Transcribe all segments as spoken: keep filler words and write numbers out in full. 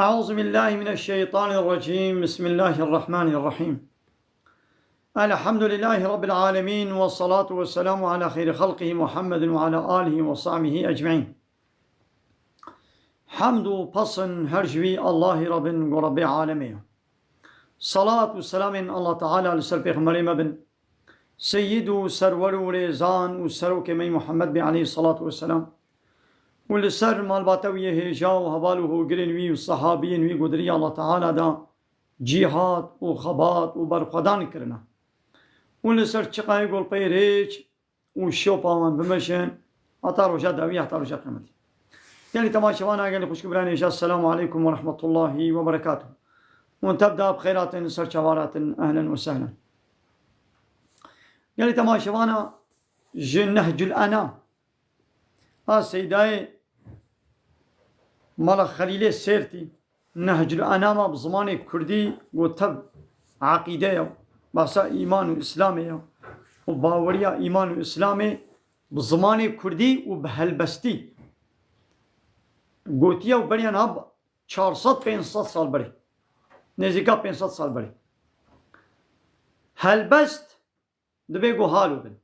أعوذ بالله من الشيطان الرجيم. بسم الله الرحمن الرحيم. الحمد لله رب العالمين، والصلاة والسلام على خير خلقه محمد وعلى آله وصحبه أجمعين. Hemd û pesn her ji wî Allahî Rabbin ku Rabbê alemê ye. Salat û selamên Allah Teala li ser Pêxemberê me bin. Seyyid û serwer û rêzan û serokê me Muhammed bê aleyhî salatu vesselam. Û li ser malbata wî yê hêja û heval û hogirên wî û sehabiyên wî ku di riya Allah Teala de cîhad û xebat û berxwedan kirine. Û li ser çiqayê golpeyê rêç û şopa wan bimeşin, heta roja dawî, heta roja qiyametê. Gelî temaşevana, gelî xwişk û birayên hêja, Selamu aleykum ve rahmetullahi ve berekatuh. Hûn tev de bi xêr hatin, ser çava hatin, ehlen ve sehlen. Gelî temaşevana, ji Nehcul Enam a Seydayê Mala Xelîlê Sêrtî, Nehcul Enama bi zimanê kurdî got, tev eqîde ye, behsa îman û Îslamê ye û baweriya îman û Îslamê bi zimanê kurdî û bi helbestî gotiye û beriya niha çar sed pênc sed sal berê, nêzîka pênc sed sal berê. Helbest dibê ku halo bin.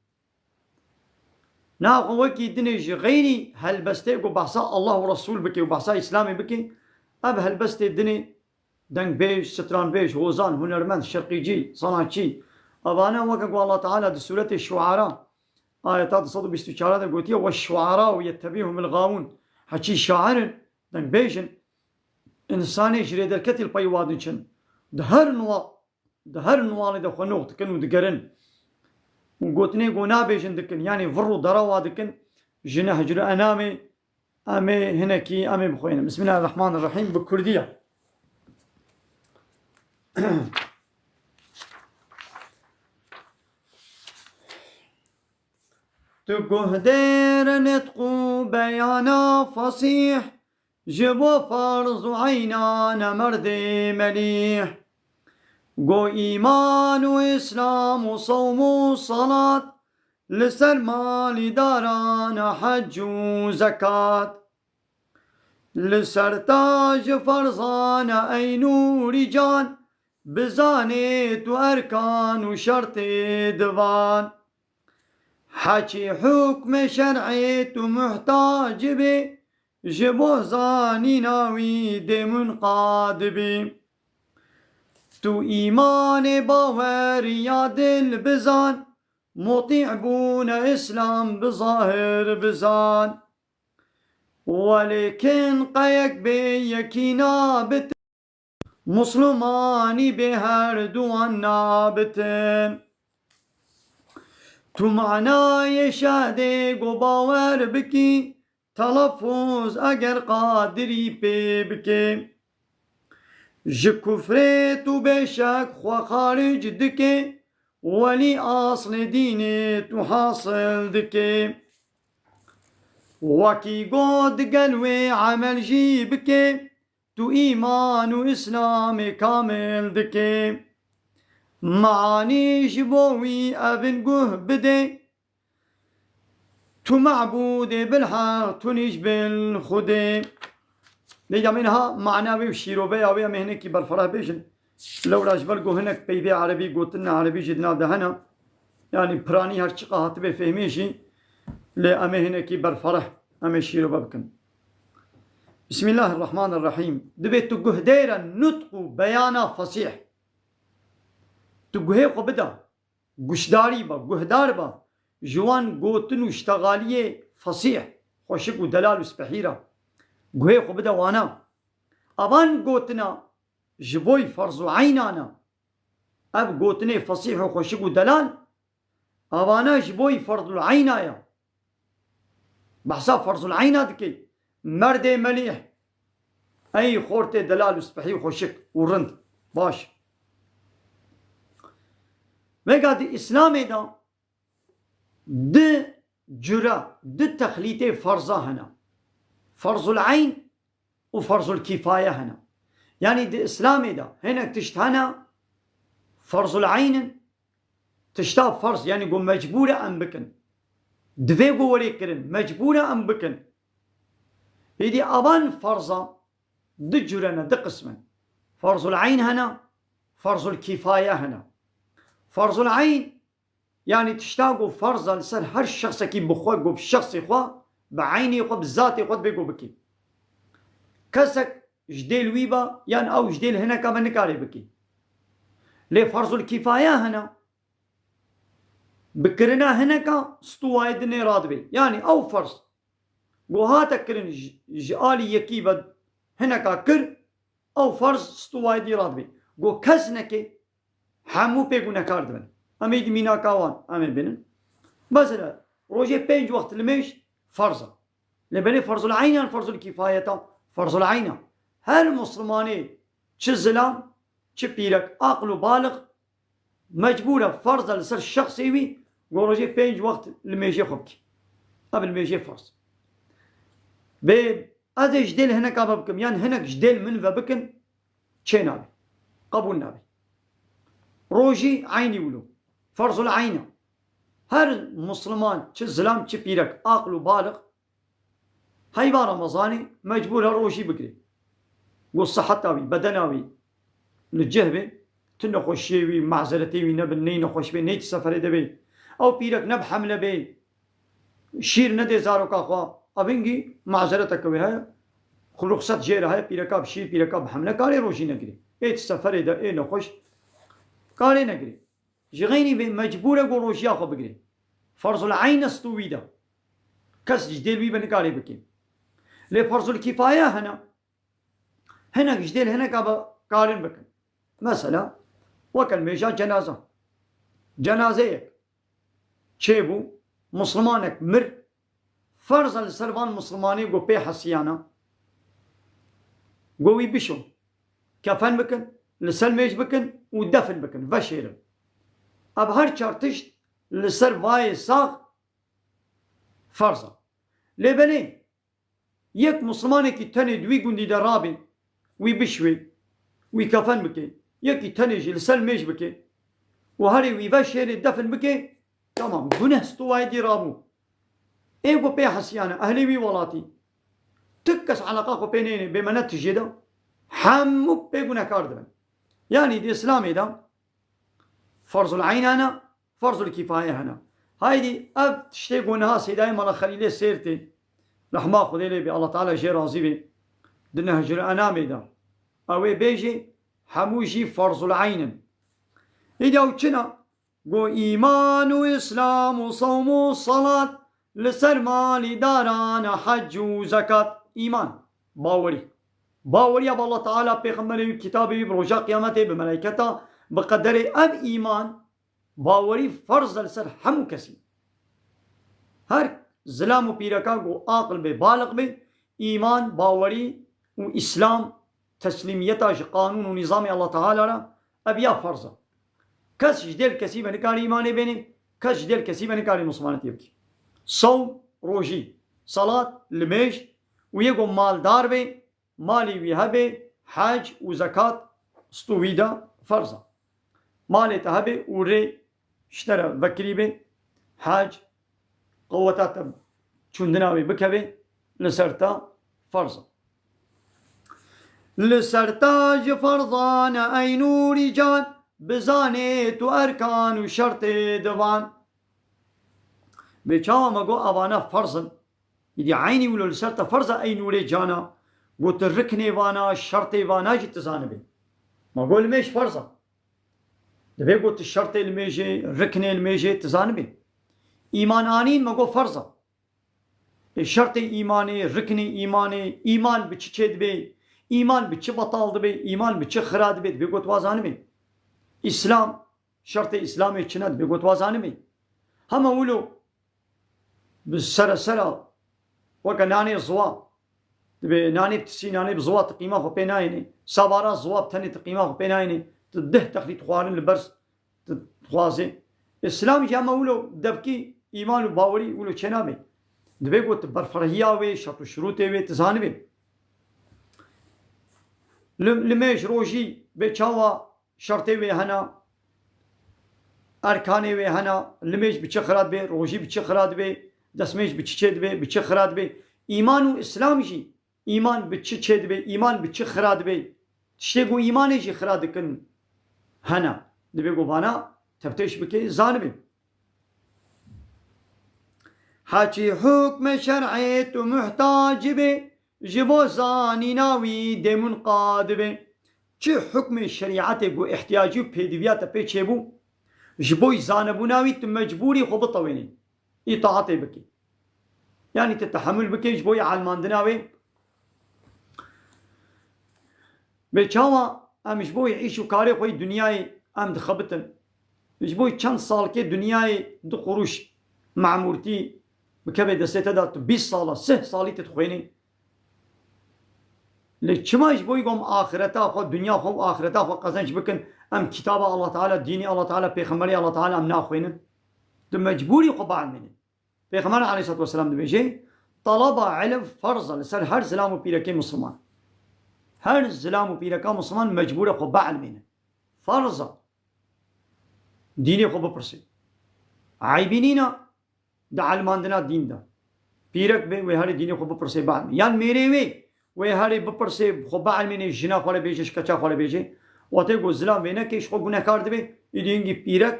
Naxwe wekî dinê ji xeyrî helbestê ku behsa Allah û Resûl bike û behsa Îslamê bike, ev helbestê dinê dengbêj, stranbêj, hozan, hunermend, şerqîcî, sanatçî, evane weke ku Allah Teala di Sûretê Şuara, ayeta du sed û bîst û çar de gotiye, "Ve şuara û yettebîhumul gawûn." Heçî şair in, dengbêj in, însanê ji rê derketî li pey wa diçin. Di her nuwa Di her nûalê de xwe nox dikin û digerin. Û gotinê ku nabêjin dikin, yanî vir û dara wa dikin, ji Nehcul Enamê em ê hinekî, em ê bixwînin. Bismillahirrahmanirrahîm, bi kurdî ye. Tu guhdêr nitq û beyana fesîh, ji bo ferz û eynan e merdê melîh. Go îman û îslam û sewm û salat, li ser malîdaran e hec û zekat. Li ser ta ji ferzan e ey nûrî can, bizanê tu erkan û şertê divan. Heçî hukmê şer'ê tu muhtac bî, ji bo zanîna wî dê munqad bî. Tu îmanê baweriya dil bizan, mutî bûne Îslam bi zahir bizan. Welêkin qeyek bê yekî nabit. Muslumanî bê her duwan nabitin. Tu manayê şehadê go bawer bikî, telafuz eger qadirî pê bikê. Ji kufrê tu bêşek xwe xaric dikê, welî aslê dînê tu hasil dikê. Wekî got digel wê emel jî bikê, tu îman û Îslamê kamil dikê. Meanî ji bo wî evin guh bidê, tu mebûdê bilheq, tu nîş bil Xwedê. Lê ya me niha mana wê û şîroveya wê em ê hinekî berfereh bêjin. Lewra ji ber ku hinek peyvê erebî gotin, erebî jî di nav de hene. Yanî piranî her çiqa hatibe fehmê jî, lê em ê hinekî berfereh, em ê şîrove bikin. Bismillahirrahmanirrahîm. Dibê tu guhdêre nutq û beyana fesîh. Tu guhê xwe bide, guşdarî be, guhdar be ji wan gotin û ştexaliyê fesîh, xweşik û delal û spehî re. Guhê xwe bide wana. Evan gotina ji boy ferz û eynan e. Ev gotinê fesîh û xweşik û delal, evana ji boy ferzul eyna ye. Behsa ferzul eyna dike. Merdê melîh. Ey xortê delal û spehî û xweşik û rind. Baş. Vega di Îslamê de du cure, du texlîtê ferza hene. Ferzul eyn û ferzul kîfaye hene. Yanî di Îslamê de hinek tişt hene, ferzul eyn in, tişta ferz, yanî ku mecbûr e em bikin. Divê ku werê kirin, mecbûr e em bikin. Êdî avan ferza, du cure ne, du qism in. Ferzul eyn hene, ferzul kîfaye hene. Ferzul eyn, yanî tişta ku ferz e li ser her şexsekî bi xwe, ku bi şexsê xwe, bi eynê xwe, bi zatê xwe divê ku bikî. Kesek ji dêl wî be, yan ew ji dêl hineka be nikare bikî. Lê ferzul kîfaye hene, bi kirina hineka stûwayê dinê radibê. Yanî ew ferz ku hate kirin ji, ji alî yekî ve hineka kir, ew ferz stûwayê dî radibê. Ku kes neke, hemû pê gunekar dibin. Em ê di mînaka wan em ê bînin. Mesela, rojê pênc wext limêj ferz e. Lê belê ferzul eyn an ferzul kîfayet e? Ferzul eyn e. Her Muslimanê, çi zilam, çi pîrek, aqil û balix, mecbûr e, ferz e li ser şexsê wî, ku rojê pênc wext limêjê xwe bikî. Ev limêjê ferz. Bê ez ê ji dêl hineka ve bikim, yan hinek ji dêl min ve bikin, çê nabe. Qebûl nabe. Rojî eynî wilo. Ferzul eyn e. Her Musliman, çi zilam, çi pîrek, aqil û balix, heyva Remezanê mecbûr e rojî bigire. Ku siheta wî, bedena wî li cih be, tu nexweşiyê wî, mazeretê wî nebin, ney nexweş be, ney di seferê de be. Ew pîrek ne bi hemle be, şîr nedê zaroka xwe. Evingî mazereteke wê heye. Xwe ruxset jê re heye, pîreka bi şîr, pîreka bi hemle karê rojî negirê. Ê di seferê de, ê nexweş karê negirê. Ji xeynî vê mecbûr e ku rojiya xwe bigirê. Ferzul eyn e stû wî de. Kes ji dêl wî ve nikarê bikê. Lê ferzul kîfaye hene. Hinek ji dêl hineka ve karin bikin. Mesela, weke limêja cenaza. Cenazeyek çêbû, Muslimanek mir, ferz e li ser van Muslimanê ku pê hesiyana, ku wî bişon, kefen bikin, li ser mêj bikin û defin bikin, veşêrin. Ev her çar tişt li ser vayê sax ferz e. Lê belê, yek Muslimanekî tenê di wî gundî de rabê, wî bişwê, wî kefen bike, yekî tenê jî li ser mêj bike û herê wî veşêrê defin bike, tamam, guneh stûwayê dî rabû. Ê ku pê hesiyane, ehlê wî welatî, tu kes eleqa xwe pê neyne, bê me ne tijê de, hemû pê gunehkar dibin. Yanî di Îslamê de ferzul eyn hene, ferzul kîfaye hene. Haydî ev tiştê ku niha Seydayê Mala Xelîlê Sêrtê, rehma Xwedê lê bê, Allah Teala jê razî bê, di Nehcul Enamê de ew ê bêjê, hemû jî ferzul eyn in. Îdî ew çi ne? Got, îman û îslam û sewm û selat, li ser malî daran e hec û zekat. Îman, bawerî. Baweriya bi Allah Teala, pêxemberê wî, kitabê wî, bi roja qiyametê, bi melayketa, bi qederê, ev îman, bawerî ferz e li ser hemû kesî. Her zilam û pîreka ku aqil bê, balix bê, îman, bawerî û îslam, teslîmiyeta ji qanûn û nîzamê Allah Teala re, ev ya ferz e. Kes ji dêl kesî ve nikarî îmanê bênê, kes ji dêl kesî ve nikarî mislimanetiyê bikî. Sewm, rojî, salat, limêj û yê ku maldar bê, malê wî hebe, hec û zekat stû wî de ferz e. Malê te hebe û rê ji te re vekirî be, hec, qeweta te çûndina wê bikeve, li ser te ferz e. Li ser te ji ferzan e ey nûrî can, bizanê tu erkan û şertê divan. Bê çawa me got evane ferz in? Îdî eynî wilo li ser te ferz e ey nûrê cana. Got tu riknê vana, şertê vana jî tu zanibê. Me got limêj ferz e. Divê got tu şertê limêjê, riknê limêjê tu zanibê. Îman anîn me got ferz e. Ê şertê îmanê, riknê îmanê, îman bi çi çê dibe, îman bi çi betal dibe, îman bi çi xira dibe, divê got wa zanibê. Îslam, şertê Îslamê çi ne, divê got wa zanibê. Hema wilo bi sere sera weke nanê ziwa, divê nanê bi tisî, nanê bi ziwa tu qîma xwe pê nayênê. Sabara ziwa bi tenê tu qîma xwe pê nayênê. Tu deh texlît xwarin li ber tu dixwazê. Îslam jî hema wilo devkî îman û bawerî wilo çênabe. Divê got tu berfirhiya wê, şert û şurûtê wê tu zanibê. Li, limêj rojî bê çawa şertê wê hene, erkanê wê hene, limêj bi çi xira dibe, rojî bi çi xira dibe, destmêj bi çi çê dibe, bi çi xira dibe. Îman û Îslam jî Îman bi çi çêdibe, îman bi çi xira dibe? Tiştê ku îmanê jî xira dikin hene. Dibe ku vana teftîş bike, zanibe. Heçî hukme şer'ê tu muhtac be, ji bo zanîna wî dêmûn qadibe. Çi hukmê şerîetê ku ihtiyacî û pêdiviya te pê çêbû, ji bo zanebûna wî tu mecbûrî xwe bitewênî, îtaatê bikî. Yanî tu tehemûl bikî ji bo elmandina wê. Bê çawa em ji bo îş û karê xwe yê dinyayê em dixebitin? Ji bo çend salkê dinyayê du qurûş memûrtî bikeve destê te de, tu bîst sala, sih salî tu dixwênî. Lê çima ji bo ku em axireta xwe, dinya xwe û axireta xwe qezenc bikin, em kitaba Allah Teala, dînê Allah Teala, pêxemberê Allah Teala em naxwênin? Tu mecbûrî xwe bielmênî. Pêxember aleyhissalatu vesselam dibêje, talaba ilm ferz e li ser her zilam û pîrekê misliman. Her zilam û pîreka misliman mecbûr e xwe bielmêne. Ferz e. Dînê xwe bipirsê. Eybî nîne di elmandina dîn de. Pîrek bê, wê herê dînê xwe bipirsê, bielmê. Yan mêrê wê, wê herê bipirsê, xwe bielmênê, jina xwe re bêje, ji keça xwe re bêje. Wextê ku zilam vê neke, ji xwe gunehkar dibe, îdî hingî pîrek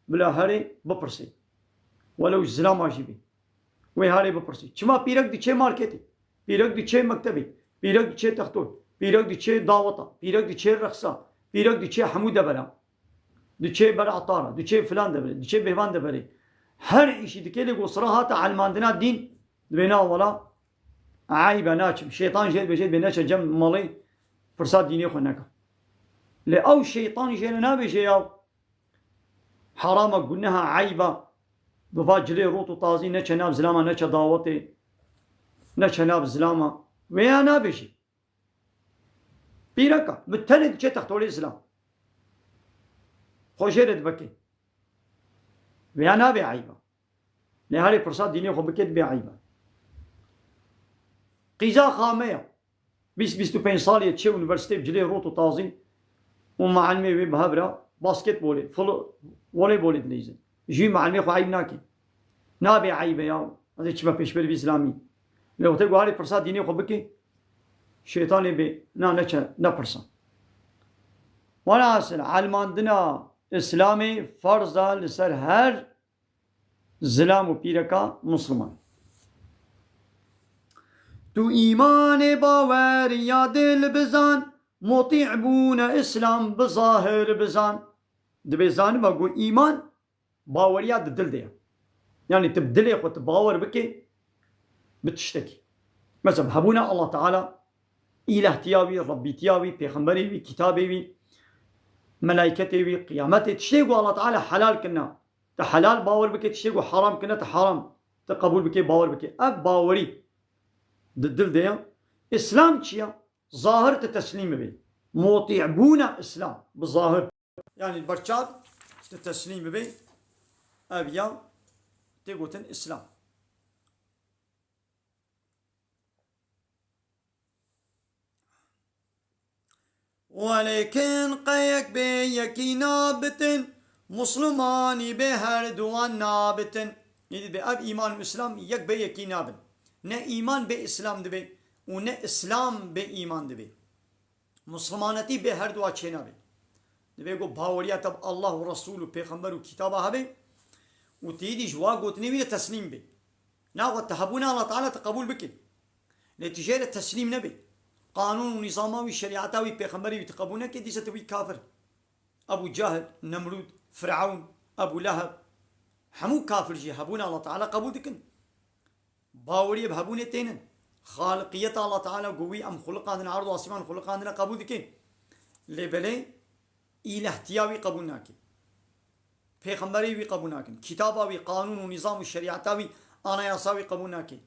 bila herê bipirsê. Welew ji zilama jî bê. Wê herê bipirsê. Çima pîrek diçê marketê? Pîrek diçê mektebê. Pîrek diçê textor. Pîrek diçê daweta. Pîrek diçê rexsa. Pîrek diçê hemû debera. Diçê ber etara. Diçê filan deberê. Diçê bêvan deberê. Her îşî dike, lê ku sira hate elmandina dîn, dibê na wela, eyb e, naçim. Şeytan jê dibêje, dibê neçe cem malê, pirsa dînê xwe neke. Lê ew şeytan jê re nabêje ya, herama, guneha, eyba, bi va cilê rot û tazî neçe nav zilama, neçe dawetê, neçe nav zilama. Wê ya nabêjî. Pîreka, bi tenê diçe textolê zilam. Xwe jê re dibekê. Wê ya nabê eyba. Lê herê pirsa dînê xwe bike, dibê eyba. Qîza xame ya. Bîst, bîst û pênc salî ye diçe unîversîtê, bi cilê rot û tazî û mealimê wê bi hev re basketbolê, folo-, voleybolê dileyzin. Jî mealimê xwe eyb nake. Nabê eybe ya, ez ê çime pêşberî vî zilamî. Lê wextê ku herê pirsa dînê xwe bike, şeytanê bê, na neçe, nepirsa. Welhasil, elmandina Îslamê ferz e li ser her zilam û pîreka misliman. Tu îmanê baweriya dil bizan, mutî'bûne Îslam bi zahir bizan. Dibê zaniba ku îman baweriya di dil de ye. Yanî tu bi dilê xwe tu bawer bike bi tiştekî. Mesela bi hebûna Allah Teala, îlahtiya wî, Rebbîtiya wî, pêxemberê wî, kitabê wî, melayketê wî, qiyametê, tiştê ku Allah Teala helal kirina, tu helal bawer bike, tiştê ku haram kirine, tu haram, tu qebûl bike, bawer bike. Ev bawerî di dil de ye. Îslam çi ye? Zahir tu teslîm bibî. Mutî'bûna Îslam bi zahir. Yanî berçav tu teslîm bibî. Ev ya tê gotin Îslam. Welêkin qeyek bê yekî nabitin, Muslimanî bê her duwan nabitin. Êdî dibê ev îman û Îslam yek bê yekî nabin. Ne îman bê Îslam dibê û ne Îslam bê îman dibê. Muslimanetî bê her duwa çênabê. Dibê ku baweriya te bi Allah û Resul û Pêxember û kitaba hebe û tu êdî ji wa gotinê wî re teslîm bê. Naxwe tu hebûna Allah Teala tu qebûl bikî. Lê tu jê re teslîm nebî. Qanûn û nîzama wî, şerîeta wî, pêxemberê wî tu qebûl nekî, dîse tu bî kafir. Ebû Cehil, Nemrûd, Firewn, Ebû Leheb, hemû kafir jî hebûna Allah Teala qebûl dikin. Baweriyê bi hebûnê tênin. Xaliqiyeta Allah Teala ku wî em xuliqandine, erd û asîman xuliqandine qebûl dikin. Lê belê îlahtiya wî qebûl nakin. Pêxemberê wî qebûl nakin. Kitaba wî, qanûn û nîzam û şerîeta wî, anayasa wî qebûl nakin.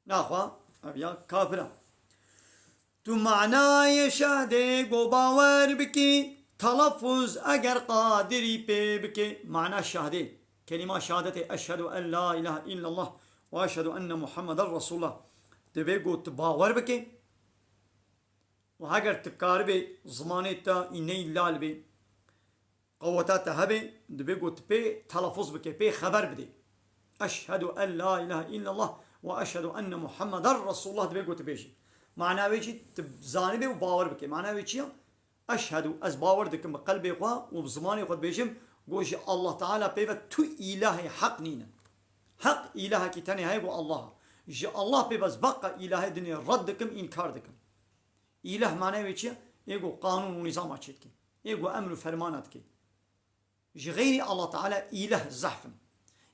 Naxwe, ev ya kafir e. Tu manayê şehadê go bawer bikî, telafuz eger qadirî pê bikê. Mana şehadê, kelîma şehadetê, eşhedû en la ilahe illallah ve eşhedû enne Muhammeden Resulullah. Divê go tu bawer bikê. Û heger tu karibê zimanê te îneyî lal bê, qeweta te hebe, dibê ku tu pê telafuz bike, pê xeber bidê. Eşhedû en la ilahe illallah Ve eşhedû enne Muhammeden Resulullah dibe ku tu bêjî. Mana wê jî tu zanibê û bawer bikê. Mana wê çi ye? Eşhedû, ez bawer dikim bi qelbê xwe û bi zimanê xwe dibêjim, ku ji Allah Teala pê ve tu îlahê heq nînin. Heq îlahekî tenê heye ku Allah e. Ji Allah pê ve ez beqa îlahê dinê red dikim, înkar dikim. Îlah manayê wê çi ye? Ê ku qanûn û nîzama çêdike. Ê ku emr û fermana dike. Ji xeyrî Allah Teala îleh zehf in.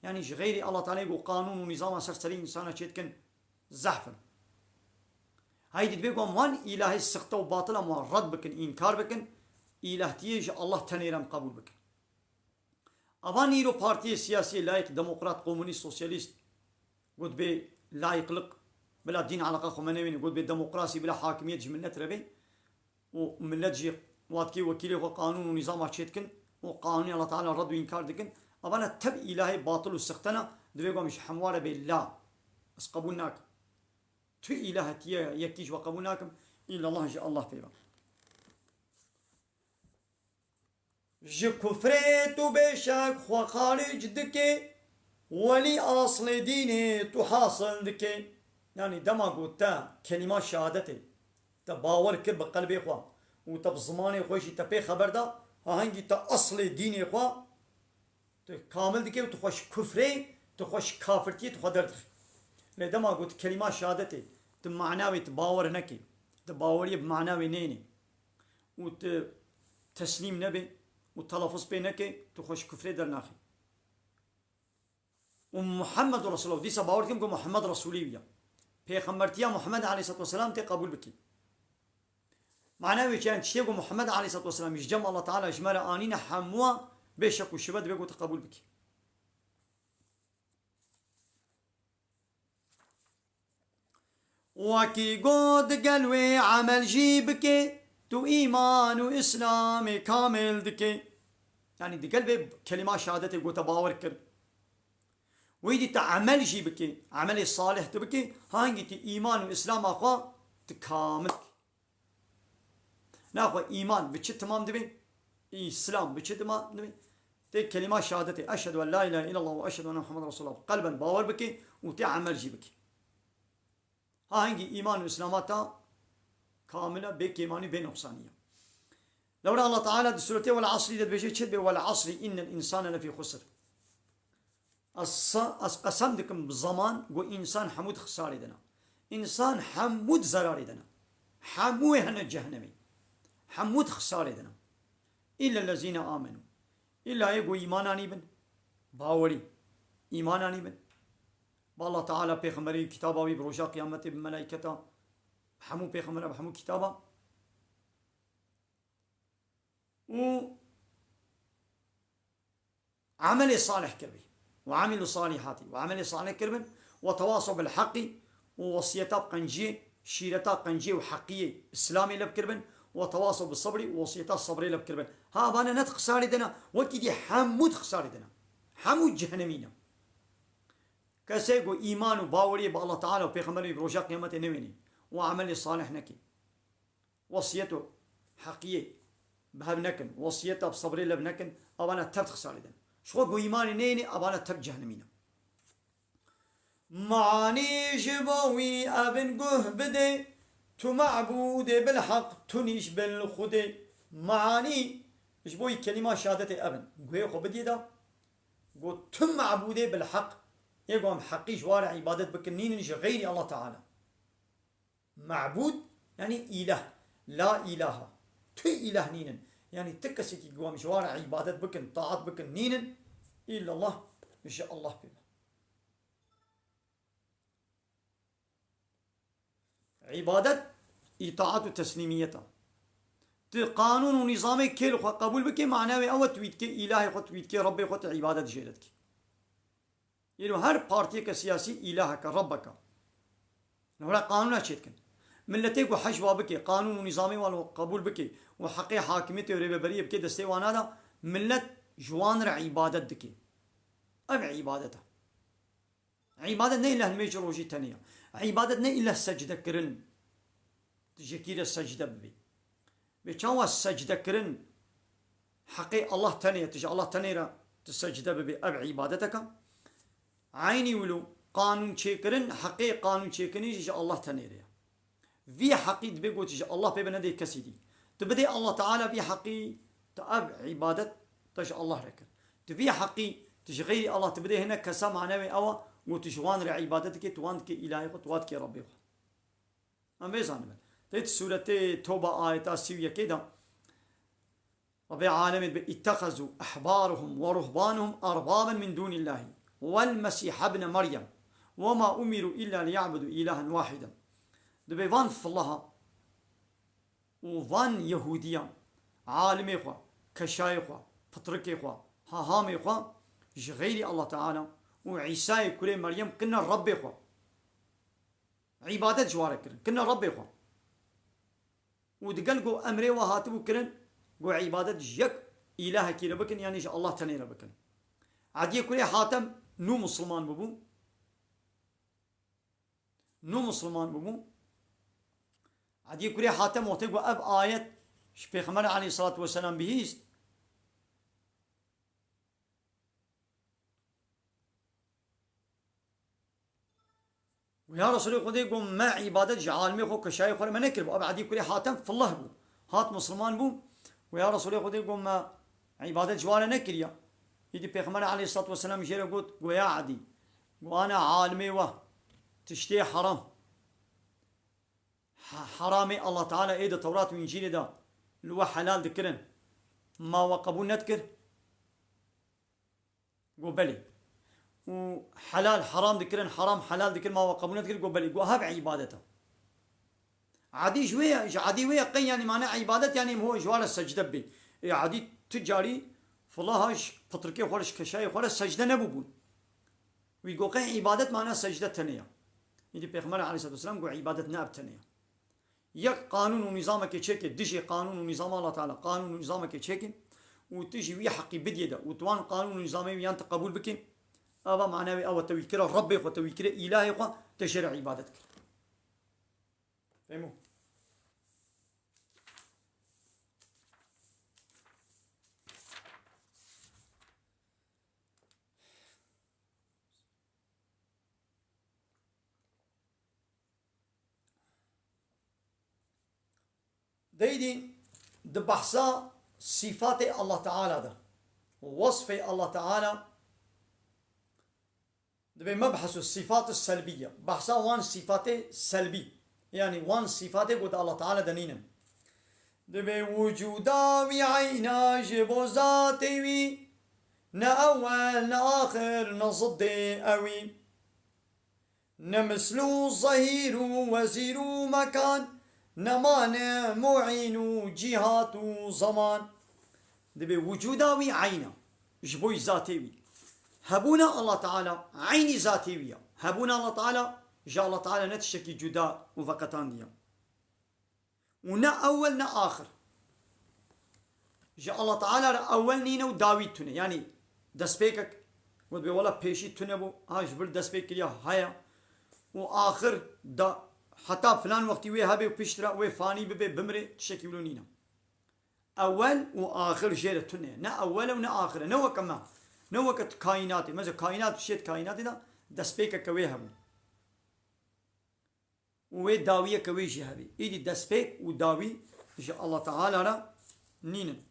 Yanî ji xeyrî Allah Teala ê ku qanûn û nîzama ser serê însana çêdikin zehf in. Heydî dibe ku em wan îlahê sixte û batil em wan red bikin, înkar bikin, îlehtiyê ji Allah tenê re em qebûl bikin. Ava nîro partiyê siyasiyê layîq, demokrat, komunîst, sosyalîst, got bê layîqlik, bila dîn eleqa xwe me newêne, got bê demokrasî, bila hakimiyet ji milet re bê. û milet jî watkê wekîlê xwe qanûn û nîzama çêdikin û qanûnê Allah Teala red û înkar dikin, evana tev îlahê batil û sixte ne, divê ku em ji hemwa re bê la. Ez qebûl nakim. Tu îlahetiye yekî ji we qebûl nakim, îllallah ji Allah pê ve. Ji kufrê tu bêşek xwe xaric dike, welî aslê dînê tu hasil dike. Yanî dema ku te kelîma şehadetê, te bawer kir bi qelbê xwe û te bi zimanê xwe jî te pê xeber da, ha hingî te aslê dînê xwe tu kamil dike û tu xwe ji kufrê, tu xwe ji kafirtiyê tu xwe derdixî. Lê dema ku tu kelîma şehadetê, tu mana wê tu bawer nekî, tu baweriyê bi mana wê nênî. û tu teslîm nebe û telafuz pê neke, tu xwe ji kufrê dernaxî. Û Muhammed Resulullah, dîsa bawer dikim ku Muhammed Resulî wî ye. Pêxembertiya Muhammed aleyhissalatu vesselam tê qebûl bikî. Mana wê çi ye? Tiştê ku Muhammed aleyhissalatu vesselam ji cem Allah Teala ji me re anîne hemû bê şek û şibe dibe ku tu qebûl bikî. Wekî got digel wê emel jî bike, tu îman û îslamê kamil dike. Yanî digel vê kelîma şehadetê gote bawer kir. Wî dî tu emel jî bike, emelê salih tu bike, hangî tu îman û îslama xwe tu kamil dike. Naxwe îman bi çi timam dibe? Îslam bi çi timam dibe? Tê kelîma şehadetê, "Eşhedü en la ilahe illallah ve eşhedü enne Muhammeden Resulullah." Qelben bawer bike û tê emel jî bike. Ha hingî îman û îslama ta kamil e, bê kêmanî, bê noqsanî ye. Lewra Allah Teala di suretê Vel Asrî de dibêje, çi dibê? "Vel asrî innel însane lefî xusr." Ez sa-, ez qesem dikim bi zeman, got, însan hemû di xisarê de ne. Însan hemû di zerarê de ne. Hemû wê hene cehennemê. Hemû di xisarê de ne. Îlla lezîne amenû. Îlla yê ku îman anîbin. Bawerî. Îman anîbin. Bi Allah Teala, pêxemberî, kitaba wî, bi roja qiyametê, bi melayketa, bi hemû pêxembera, bi hemû kitaba. û emelê salih kiribî. Û emîlu salîhatî. Û emelê salih kiribin. Û tewasaw bil heqî. Û wesiyeta bi qenciyê, şîreta qenciyê û heqiyê, Îslamê leb kiribin. Û tewasaw bi sebrî û wesiyeta sebrê leb kiribin. Ha, evane ne di xisarê de ne, wekî dî hemû di xisarê de ne. Hemû cehenemî ne. Kesê ku îman û baweriyê bi Allah Teala û Pêxemberê bi roja qiyametê newênî û emelê salih nekî. Wesiyet û heqiyê bi hev nekin, wesiyeta bi sebrê lev nekin, evana tev di xisarê de ne. Ji xwe ku îmanê neyênê, evana tev cehennemî ne. Manî ji bo wî evin guh bidê, tu mebûdê bilheq, tu nîş bil xudê. Manî ji bo wî kelîma şehadetê evin. Guhê xwe bidiyê de, got, tu mebûdê bilheq, ê ku em heqî ji wa re îbadet bikin, nînin ji xeyrî Allah Teala. Mebûd, yanî îlah. La îlaha. Tu îlah nînin. Yanî ti kesekî ku em ji wa re îbadet bikin, taat bikin, nînin. Îllallah, ji Allah pê be. Îbadet, îtaat û teslîmiyet e. Tu qanûn û nîzamê kê li xwe qebûl bike, mana wê ew e tu wî dikê, îlahê xwe tu wî dikê, Rebbê xwe tu îbadet jê re dikî. Îro her partiyeke siyasî îlaheke, rebbeke. Li hora qanûna çêdikin. Miletê ku hej wa bike, qanûn û nîzamê wan qebûl bike û heqê hakimiyetê û rêveberiyê bike destê wana de, milet ji wan re îbadet dike. Ev îbadet e. Îbadet ne îlla nimêj rojî tenê ye. Îbadet ne îlla secde kirin. Tu ji yekî re secde bibî. Vê çawa secde kirin heqê Allah tenê ye, tu ji Allah tenê re tu secde bibî, ev îbadeteke. Eynî wilo, qanûn çêkirin, heqê qanûn çêkirinê jî ji Allah tenê re ye. Vî heqî dibê gotî ji Allah pê be, nedê kesî dî. Tu bidê Allah Teala vî heqî, tu ev îbadet te ji Allah re kir. Tu vî heqî, tu ji xeyrî Allah tu bidê hinek kesa, mane wê ew e, got tu ji wan re îbadet dikê, tu wan dikê îlahê xwe, tu wan dikê Rebbê xwe. Em vê zanibin. Tê di sûretê Toba ayeta sî û yekê de, Rebê alemê dibe, "İttehazû ehbarahum ve ruhbanahum erbaben min dûnillâhi vel Mesîh ibne Meryem ve ma umirû illa liya'budû îlahen wahiden." Dibe van filaha û van Yehûdiyan alimê xwe, keşayê xwe, pitrikê xwe, hahamê xwe ji xeyrî Allah Teala û Îsayê kurê Meryem kirine Rebbê xwe. Îbadet ji wa re kirin. Kirine Rebbê xwe. Û digel ku emrê wa hatibû kirin, ku îbadet ji yek îlahekî re bikin, yanî ji Allah tenê re bikin. Ediyê kurê Hatem nû misilman bibû. Nû misilman bibû. Ediyê kurê Hatem wextê ku ev ayet ji Pêxember aleyhissalatu vesselam bihîst, Û ya Resulê Xwedê, got, me îbadet ji alimê xwe, keşayê xwe re me nekiribû. Ev Edî kurê Hatem filih bû. Hat misilman bû. Û ya Resulê Xwedê, got, me îbadet ji wan re nekiriya. Îdî Pêxember aleyhissalatu vesselam jê re got, got, ya Edî, got, ana alimê we tiştê heram. He-, heramê Allah Teala ê di Tewrat û Încîlê de li we helal dikirin. Ma we qebûl nedikir? Got belê. Û helal heram dikirin, heram helal dikirin, ma we qebûl nedikir? Got belê. Got hev îbadet e. Edî ji wê ye, ji edî wê ye qey, yanî mane îbadet, yanî ho ji wan re secde bê. Ê edî tu carî filaha ji pitrikê xwe re, ji keşayê xwe re secde nebûbûn. Wî got qey îbadet mane secde tenê ye. Îdî Pêxember aleyhissalatu vesselam got îbadet ne ev tenê ye. Yek qanûn û nîzamekê çêke, dijê qanûn û nîzama Allah Teala, qanûn û nîzamekê çêke û tu jî wî heqî bidiyê de û tu wan qanûn û nîzamê wî yan tu qebûl bikî, eva mane wê ew e, te wî kire Rebbê xwe, te wî kire îlahê xwe, te jê re îbadet kir. Fehmo? Deydî di behsa sîfatê Allah Teala de, wesfê Allah Teala, dibê mebhesu sîfat selbîye. Behsa wan sîfatê selbî, yanî wan sîfatê ku di Allah Teala de nînin. Dibê wicûda wî eyna ji bo zatê wî, ne ewel ne axir ne ziddê ewî. Ne misl û zehîr û wezîr û mekan, ne mane, muîn û cîhat û zeman. Dibê wicûda wî eyn e, ji bo zatê wî. Hebûna Allah Teala eynî zatê wî ye. Hebûna Allah Teala ji Allah Teala ne tiştekî cuda û veqetandiye. Û ne ewel ne axir. Ji Allah Teala re ewel nîne û dawî tune. Yanî destpêkek, wê dibê wela pêşî tune bû, ha ji vir destpêk kiriya heye. Û axir da heta filan wextî wê hebe û piştre wê fanî bibe, bimire, tiştekî wilo nîne. Ewel û axir jê re tune. Ne ewel e û ne axir e. Ne weke me. Ne weke kaînatê. Mesela kaînat, şêt kaînatê de destpêkeke wê hebû. Û wê dawiyeke wê jî hebe. Îdî destpêk û dawî ji Allah Teala re nînin.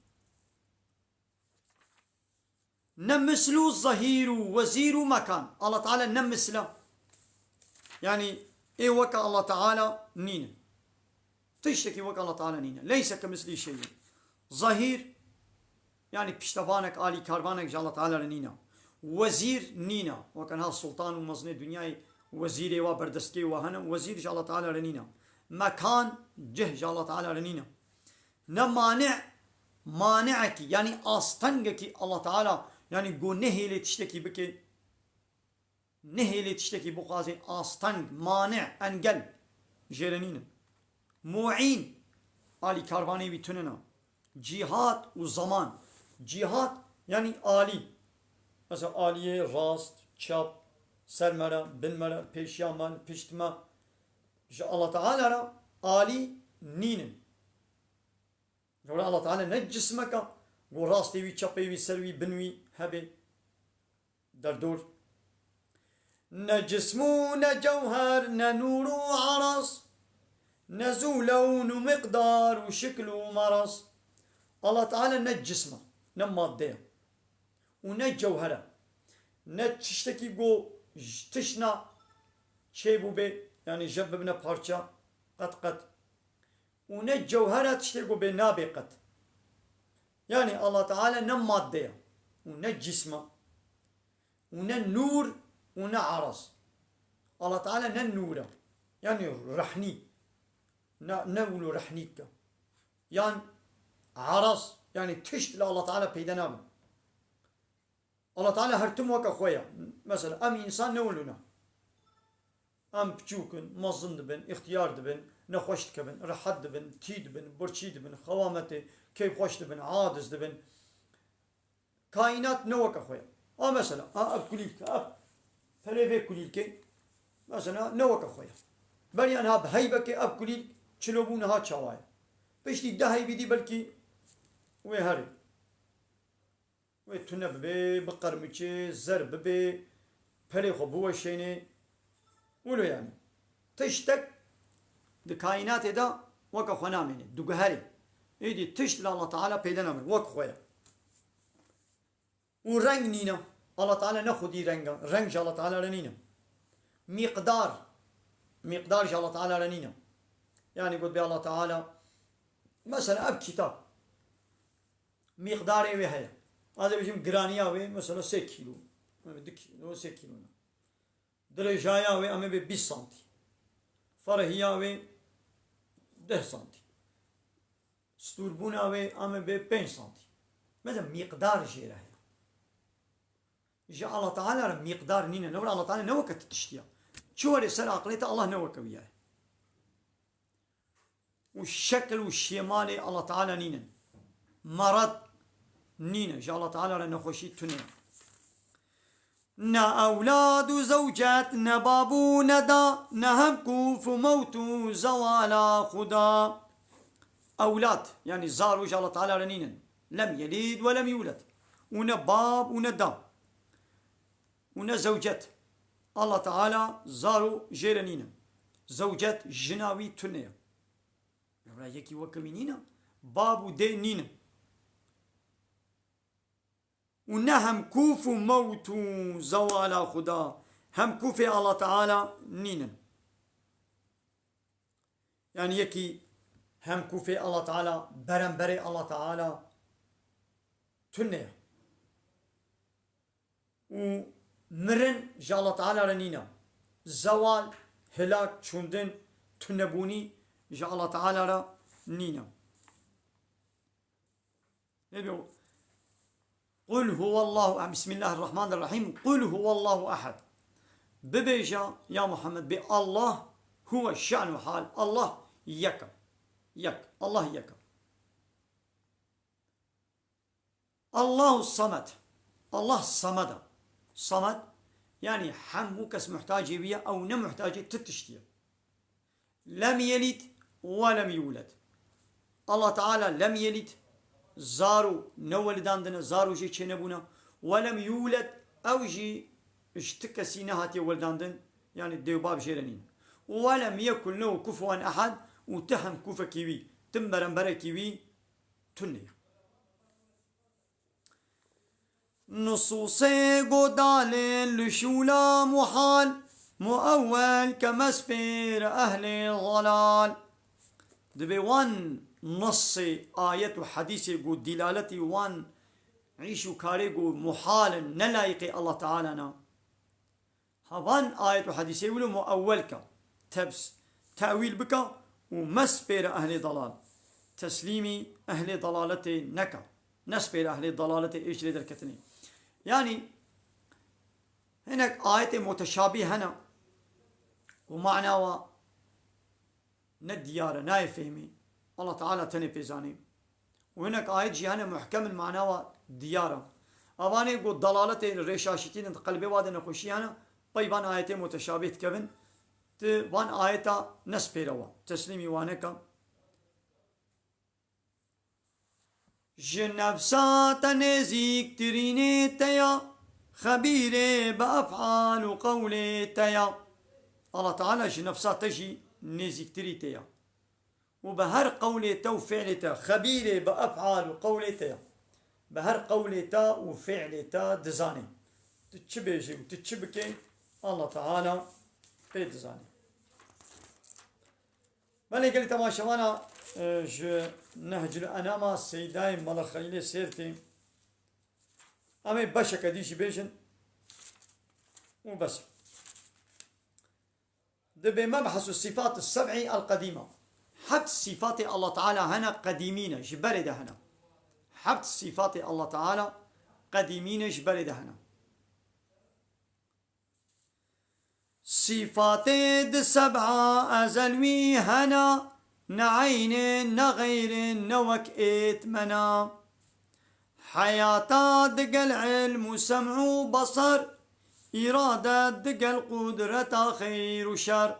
Ne misl û zehîr û wezîr û mekan. Allah Teala ne misl e. Yanî ê weke Allah Teala nînin. Tiştekî weke Allah Teala nîne. Leyse kemislî şeyî. Zehîr, yanî piştevanek, alîkarvanek ji Allah Teala re nîne. Wezîr nîne. Weke niha sultan û mezinê dinyayê wezîrê wa, berdestkê wa hene. Wezîr ji Allah Teala re nîne. Mekan, cih ji Allah Teala re nîne. Ne mane, manekî, yanî astengekî Allah Teala, yanî ku nehêlê tiştekî bike. Nehêlê tiştekî bixwazê, asteng, mane, engel jê re nînin. Muîn, alîkarvanê wî tune ne. Cîhat û zeman. Cîhat, yanî alî. Mesela aliyê rast, çap, ser me re, bin me re, pêşiya me, pişt me. Ji Allah Teala re alî nînin. Lewra Allah Teala ne cismek e, ku rastê wî, çepê wî, ser wî, bin wî hebe, derdor. Ne cism û ne cewher, ne nûr û eras, ne zû lewn û miqdar û şikl û meras. Allah Teala ne cism e, ne madde ye û ne cewher e. Ne tiştekî ku ji tiştna çêbûbê, yanî ji hev bibine parça, qet qet. Û ne cewher e, tiştê ku bê nabê qet. Yanî Allah Teala ne madde ye û ne cism e û ne nûr û ne eras. Allah Teala ne nûr e. Yanî rehnî. Ne, ne wilo rehnî dike. Yan eras, yanî tişt li Allah Teala peyda nabe. Allah Teala her tim weke xwe ye. Mesela em însan ne wilo ne. Em piçûk in, mezin dibin, îxtiyar dibin, nexweş dikevin, rehet dibin, tî dibin, birçî dibin, xewametê, keyfxweş dibin, aciz dibin. Kaînat ne weke xwe ye. A mesela, a ev kulîlk, ev pelê vê kulîlkê, mesela ne weke xwe ye. Beriya niha bi heybekê ev kulîlk çilo bû, niha çawa ye. Piştî deh heybî dî belkî wê herê. Wê tune bibe, biqermiçe, zer bibe, pelê xwe biweşêne. Wilo yanî. Tiştek di kaînatê de weke xwe namêne, diguherê. Êdî tişt li Allah Teala peyda nabe, wek xwe ye. Û reng nîne. Allah Teala ne xwedî reng e. Reng ji Allah Teala re nîne. Mîqdar. Mîqdar ji Allah Teala re nîne. Yanî got bê Allah Teala, mesela ev kitab. Mîqdarê wê heye. Ez ê bêjim giraniya wê mesela sê kîlo. Em ê du kîlo, sê kîlo ne. Dirêjaya wê em ê bê bîst santî. Ferhiya wê deh santî. Stûrbûna wê em ê bê pênc santî. Mesela mîqdar jê re heye. Ji Allah Teala re mîqdar nîne. Ne were Allah Teala ne weke tu tiştiya. Çi were ser aqilê te Allah ne weke wî ye. Û şekil û şêmalê Allah Teala nînin. Merad nîne. Ji Allah Teala re nexweşî tune ye. Ne ewlad û zewcet, ne bab û ne da, ne hemkûf û mewt û zewala Xuda. Ewlad, yanî zarok ji Allah Teala re nînin. Lem yelid ve lem yuled. Û ne bab û ne da. Û ne zewcet. Allah Teala zaro jê re nîne. Zewcet jina wî tune ye. Lewra yekî weke wî nîne. Bab û dê nîne. Û ne hemkûf û mewt û zewala Xuda. Hemkûfê Allah Teala nîne. Yanî yekî hemkûfê Allah Teala, beramberê Allah Teala tune ye. Û mirin ji Allah Teala re nîne. Zewal, hilak, çûndin, tunebûnî ji Allah Teala re nîne. Ê bê, Qul huwallahu, Bismillahirrahmanirrahim. Qul huwallahu ehad. Bibêje, ya Muhammed, bê Allah, huwe şe'nu hal. Allah yek e. Yek. Allah yek e. Allahu samed. Allah samed e. Samed, yanî hemû kes muhtacê wî ye, ew ne muhtacê ti tiştî ye. Lem yelid ve lem yuled. Allah Teala lem yelid, zaro newelidandine, zaro jê çênebûne. Ve lem yuled, ew jî ji ti kesî nehatiye welidandin, yanî dê û bab jê re nîne. Ve lem yekun lehu kufuwen ehad, û ti hemkûfekî wî, ti beremberekî wî tune ye. Nusûsê godalên li şûla muhal, muewwel ke mespêr ehlê zelal. Divê wan nasê ayet û hedîsê ku dîlaletî wan îş û karê ku muhal in, ne layîqê Allah Teala ne. Hevan ayet û hedîsê wilo muewwel ke, tebs, tewîl bike û mespêre ehlê dalal. Teslîmî ehlê dalaletê neke. Nespêre ehlê dalaletê ê ji lê derketinê. Yanî hinek ayetê muteşabîh hene û mana wa ne diyar e, nayê fehmî. Allah Teala tenê pê zanî. Û hinek ayet jî hene muhkem in, mana wa diyar e. Avanê ku dalaletê rêşaşîtî din di qelbê wa de nexweşî hene, pey van ayetê muteşabîh dikevin, ti van ayeta nespêre wa, teslîmî wa neke. Ji nefsa te nêzîktirînê te ya, Xebîrê bi ef'al û qewlê te ya. Allah Teala ji nefsa te jî nêzîktirî te ya. Û bi her qewlê te û fi'lê te, xebîrê bi ef'al û qewlê te ya. Bi her qewlê te û fi'lê te dizanê. Tu çi bêjî û tu çi bikê, Allah Teala pê dizanê. Belê gelî temaşevana, e, ji Nehcul Enama Seydayê Mala Xelîlê Sêrtê. Em ê beşeke dî jî bêjin û bes. Dibê mebhesu sifat seb'î el qedîma. Heft sîfatê Allah Teala hene qedîmî ne, ji berê de hene. Heft sîfatê Allah Teala qedîmî ne, ji berê de hene. Sîfatê di seb'a ezel wî hena, ne eynê, ne xeyrê, ne wek êt mena. Heyata digel ilm û sem' û basar, îrade digel qudreta xeyr û şer.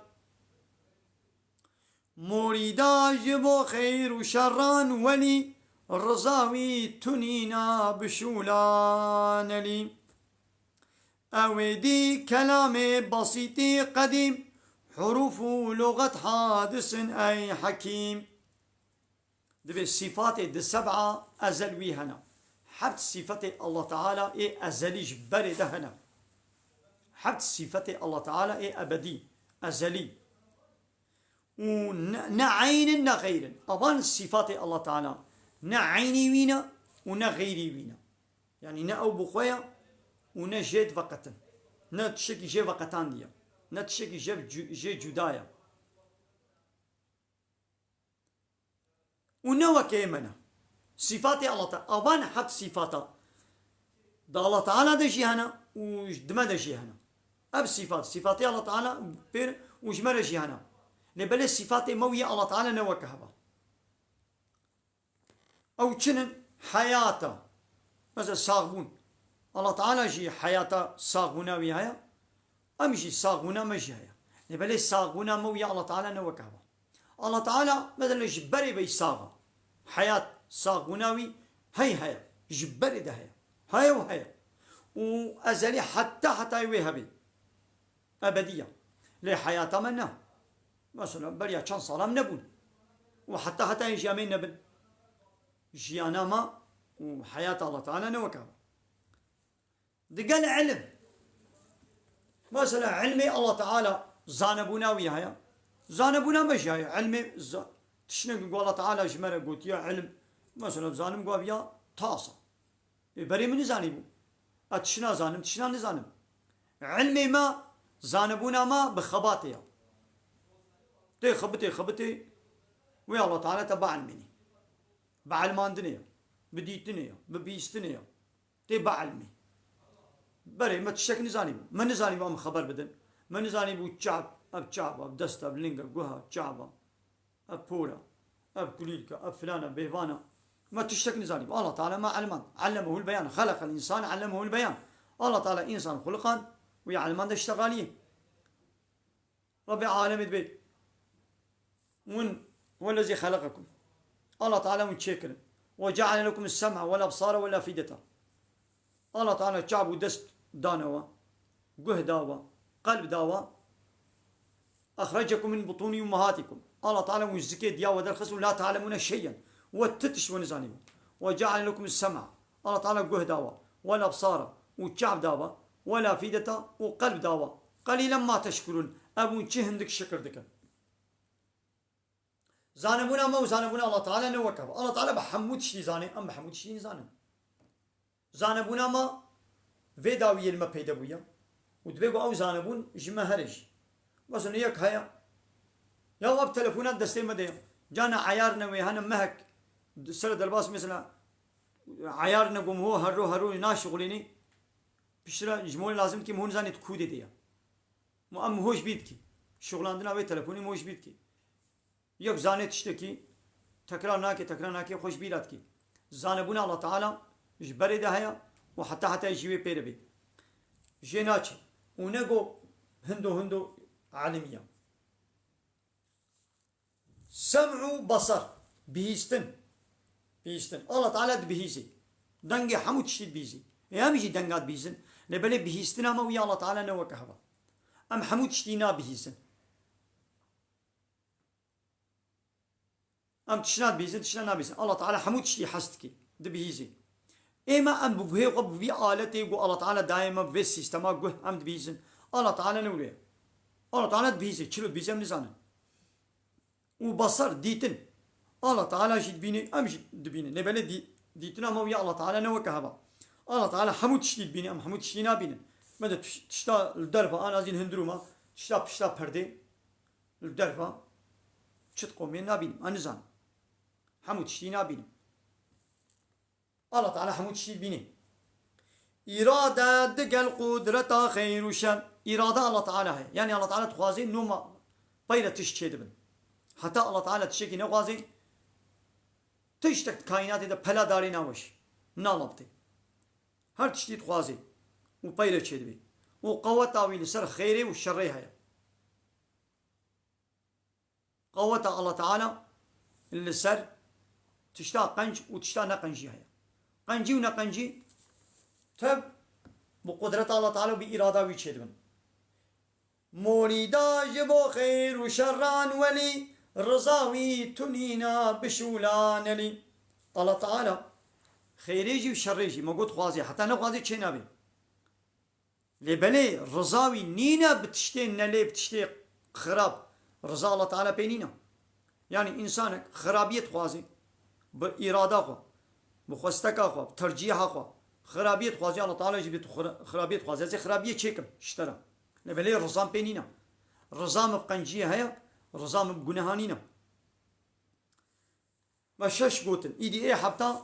Morîda ji bo xeyr û şerran welî, riza wî tunîna bi şûla nelî. Ew ê dî kelamê basîtî qedîm, hurûf û luxet hadis in ey hekîm. Divê sîfatê di seb'a ezel wî hene. Heft sîfetê Allah Teala ê ezelî ji berê de hene. Heft sîfetê Allah Teala ê ebedî, ezelî. Û ne, ne eyn in, ne xeyr in. Avan sîfatê Allah Teala ne eynî wî ne û ne xeyrî wî ne. Yanî ne ew bi xwe ye û ne jê diveqetin. Ne tiştekî jê veqetandiye. Ne tiştekî jê cu-, jê cuda ye. Û ne wekê me ne. Sîfatê Allah Teala. Avan heft sîfata. Di Allah Teala de jî hene û di me de jî hene. Ev sîfat, sîfatê Allah Teala pêr û ji me re jî hene. Lê belê sîfatê me wî Allah Teala ne weke heva. Ew çi ne? Heyata. Mesela saxbûn. Allah Teala jî heyata saxbûna wî heye. Em jî saxbûna me jî heye. Lê belê saxbûna me wî Allah Teala ne weke heva. Allah Teala mesela ji berê veyî sax e. Heyat, saxbûna wî hey heye. Ji berê de heye. Heye û heye. Û ezelî heta hetayê wê hebe. Ebedî ya. Lê heyata me ne. Mesela beriya çend sala em nebûn. Û heta hetayê jî em ê nebin. Jiyana me û heyata Allah Teala ne weke heva. Digel ilm. Mesela ilmê Allah Teala zanebûna wî heye. Zanebûna me jî heye. Ilmê za-, tiştine ku Allah Teala ji me re gotiye ilm. Mesela zanim ku ev ya tas e. Ê berê min nizanîbû. Ez tiştine zanim, tiştine nizanim. Ilmê me, zanebûna me bi xebatê ya. Tê xebitê, xebitê, wê Allah Teala te bielmênî. Bi elmandinê ya, bi dîtinê ya, bi bihîstinê ya. Tê bielmî. Berê me tiştek nizanîbû. Me nizanîbû em xeber bidin. Me nizanîbû çap, ev çap e, ev dest e, ev ling e, guh e, çap e, ev por e, ev kulîlk e, ev filan e, bêhvan e. Me tiştek nizanîbû. Allah Teala me elmand. Ellemehul beyan. Xeleqel însan, ellemehul beyan. Allah Teala însan xuliqand û ya elmand de ştegaliyê. Rabbê alemê dibê. Hûn, huwellezî xeleqekum. Allah Teala hûn çêkirin. Ve ceale lekum es-sem'a vel absara vel afideta. Allah Teala çav û dest dane we, guh da we, qelb da we. Axracekum min butûni ummahatikum. Allah Teala hûn ji zikê diya we derxist û la ta'lemûne şey'en. We ti tişt we nizanîbû. Ve ceale lekum es-sem'a. Allah Teala guh da we, wel absara, û çav da we, wel afideta, û qelb da we. Qelîlen ma teşkurûn, ev hûn çi hindik şikir dikin. Zanebûna me û zanebûna Allah Teala ne wek ev. Allah Teala bi hemû tiştî zanê, em bi hemû tiştî nizanin. Zanebûna me vê dawiyê li me peyde bûye û dibê ku ew zanebûn ji me here jî. Mesela yek heye, ya ev telefona destê me de ye. Cana eyar ne wê hene mehek sere derbas mesela eyar ne gom ho herro herro naşixulînî. Piştre ji molê lazim dikî, hûn zanî tu kûdê de ye. Mu em hoj bîr dikî. Şixulandina wê telefonî hoj bîr dikî. Yek zanê tiştekî tekrar nake, tekrar nake, xwe ji bîra dikî. Zanebûna Allah Teala ji berê de heye û heta heta jî wê pê re bê. Jê naçe. Û ne go hindo hindo alimî ya. Sem û basar. Bihîstin. Bihîstin. Allah Teala dibihîzê. Dengê hemû tiştî dibihîzê. Ê em jî denga dibihîzin. Lê belê bihîstina me û ya Allah Teala ne weke heva. Em hemû tiştî nabihîsin. Em tişt nabihîzin, tişt nabihîzin. Allah Teala hemû tiştî hez dike, dibihîzê. Ê me em bi guhê xwe, bi vî aletê ku Allah Teala daye me, bi vê sîstema guh em dibihîzin. Allah Teala ne wile ye. Allah Teala dibihîzê, çilo dibihîzê em nizanin. Û basar, dîtin. Allah Teala jî dibîne, em jî dibînin. Lê belê dî-, dîtina me û ya Allah Teala ne weke heva. Allah Teala hemû tiştî dibîne, em hemû tiştî nabînin. Me de tiş-, tişta li derve, an azîn hundirû me, tişta pişta perdê, li derve çi diqomê nabînim, ez nizanim. Hemû tiştî nabînim. Allah Teala hemû tiştî dibînî. Îrade digel qudreta xeyr û şer. Îrade Allah Teala heye. Yanî Allah Teala dixwazê nû ma peyre tişt çêdibin. Heta Allah Teala tiştekî nexwazê, tiştek di kaînatê de pela darê naweş, nalaptê. Her tiştî dixwazê û peyre çêdibê. Û qeweta wî li ser xeyrê û şerê heye. Qeweta Allah Teala li ser tişta qenc û tişta neqencî heye. Qencî û neqencî tev bi qudreta Allah Teala û bi îrada wî çêdibin. Morîda ji bo xeyr û şerran welî, riza wî tunîna bişûla nelî. Allah Teala xeyrê jî û şerrê jî, me got, xwazê, heta nexwazê çê nabê. Lê belê riza wî nîne bi tiştê nelê, bi tiştê xirab. Riza Allah Teala pê nîne. Yanî însanek xirabiyê dixwazê, bi îrada xwe, bi xwesteka xwe, bi tercîha xwe, xirabiyê dixwazê, Allah Teala jî bê tu xira-, xirabiyê dixwazê. Ez ê xirabiyê çêkim ji te re. Lê belê rizam pê nîne. Riza min bi qenciyê heye, riza min bi guneha nîne. Me şeş gotin. Îdî ê hefta,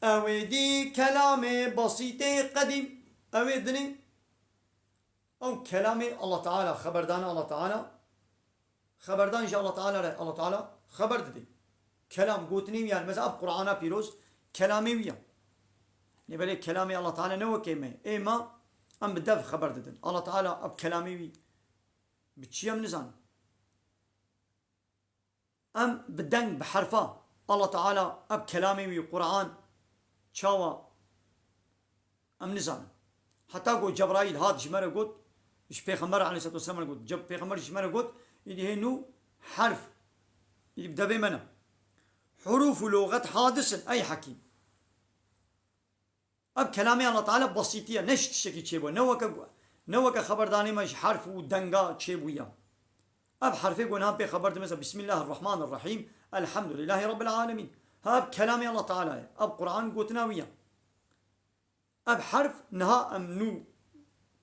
ew ê dî kelamê besîtê qedîm. Ew ê dinê, ew kelamê Allah Teala, xeberdana Allah Teala, xeberdan ji Allah Teala re, Allah Teala xeber didê. Kelam gotinê wî, yanî mesela ev Qur'ana pîroz, kelamê wî ye. Lê belê kelamê Allah Teala ne wekê me. Ê me, em bi dev xeber didin. Allah Teala ev kelamê wî bi çi ye em nizanin. Em bi deng, bi herfa, Allah Teala ev kelamê wî Qur'an çawa em nizanin. Heta ku Cebraîl hat ji me re got, ji Pêxember aleyhisselatu vesselam re got, Ce-, Pêxember ji me re got, îdî hê nû herf, îdî bi devê me ne. Hurûf û loxet hadis in, ey Hekîm. Ev kelamê Allah Teala besîtî ye, ne ji tiştekî çêbû, ne weke, ne weke xeberdanê me ji herf û denga çêbûye. Ev herfê ku niha pê xeber dime, mesela, Bismillahirrahmanirrahîm, Elhamdulillahî Rabbil Alemîn. Ha, ev kelamê Allah Teala ye. Ev Qur'an gotina wî ye. Ev herf niha em nû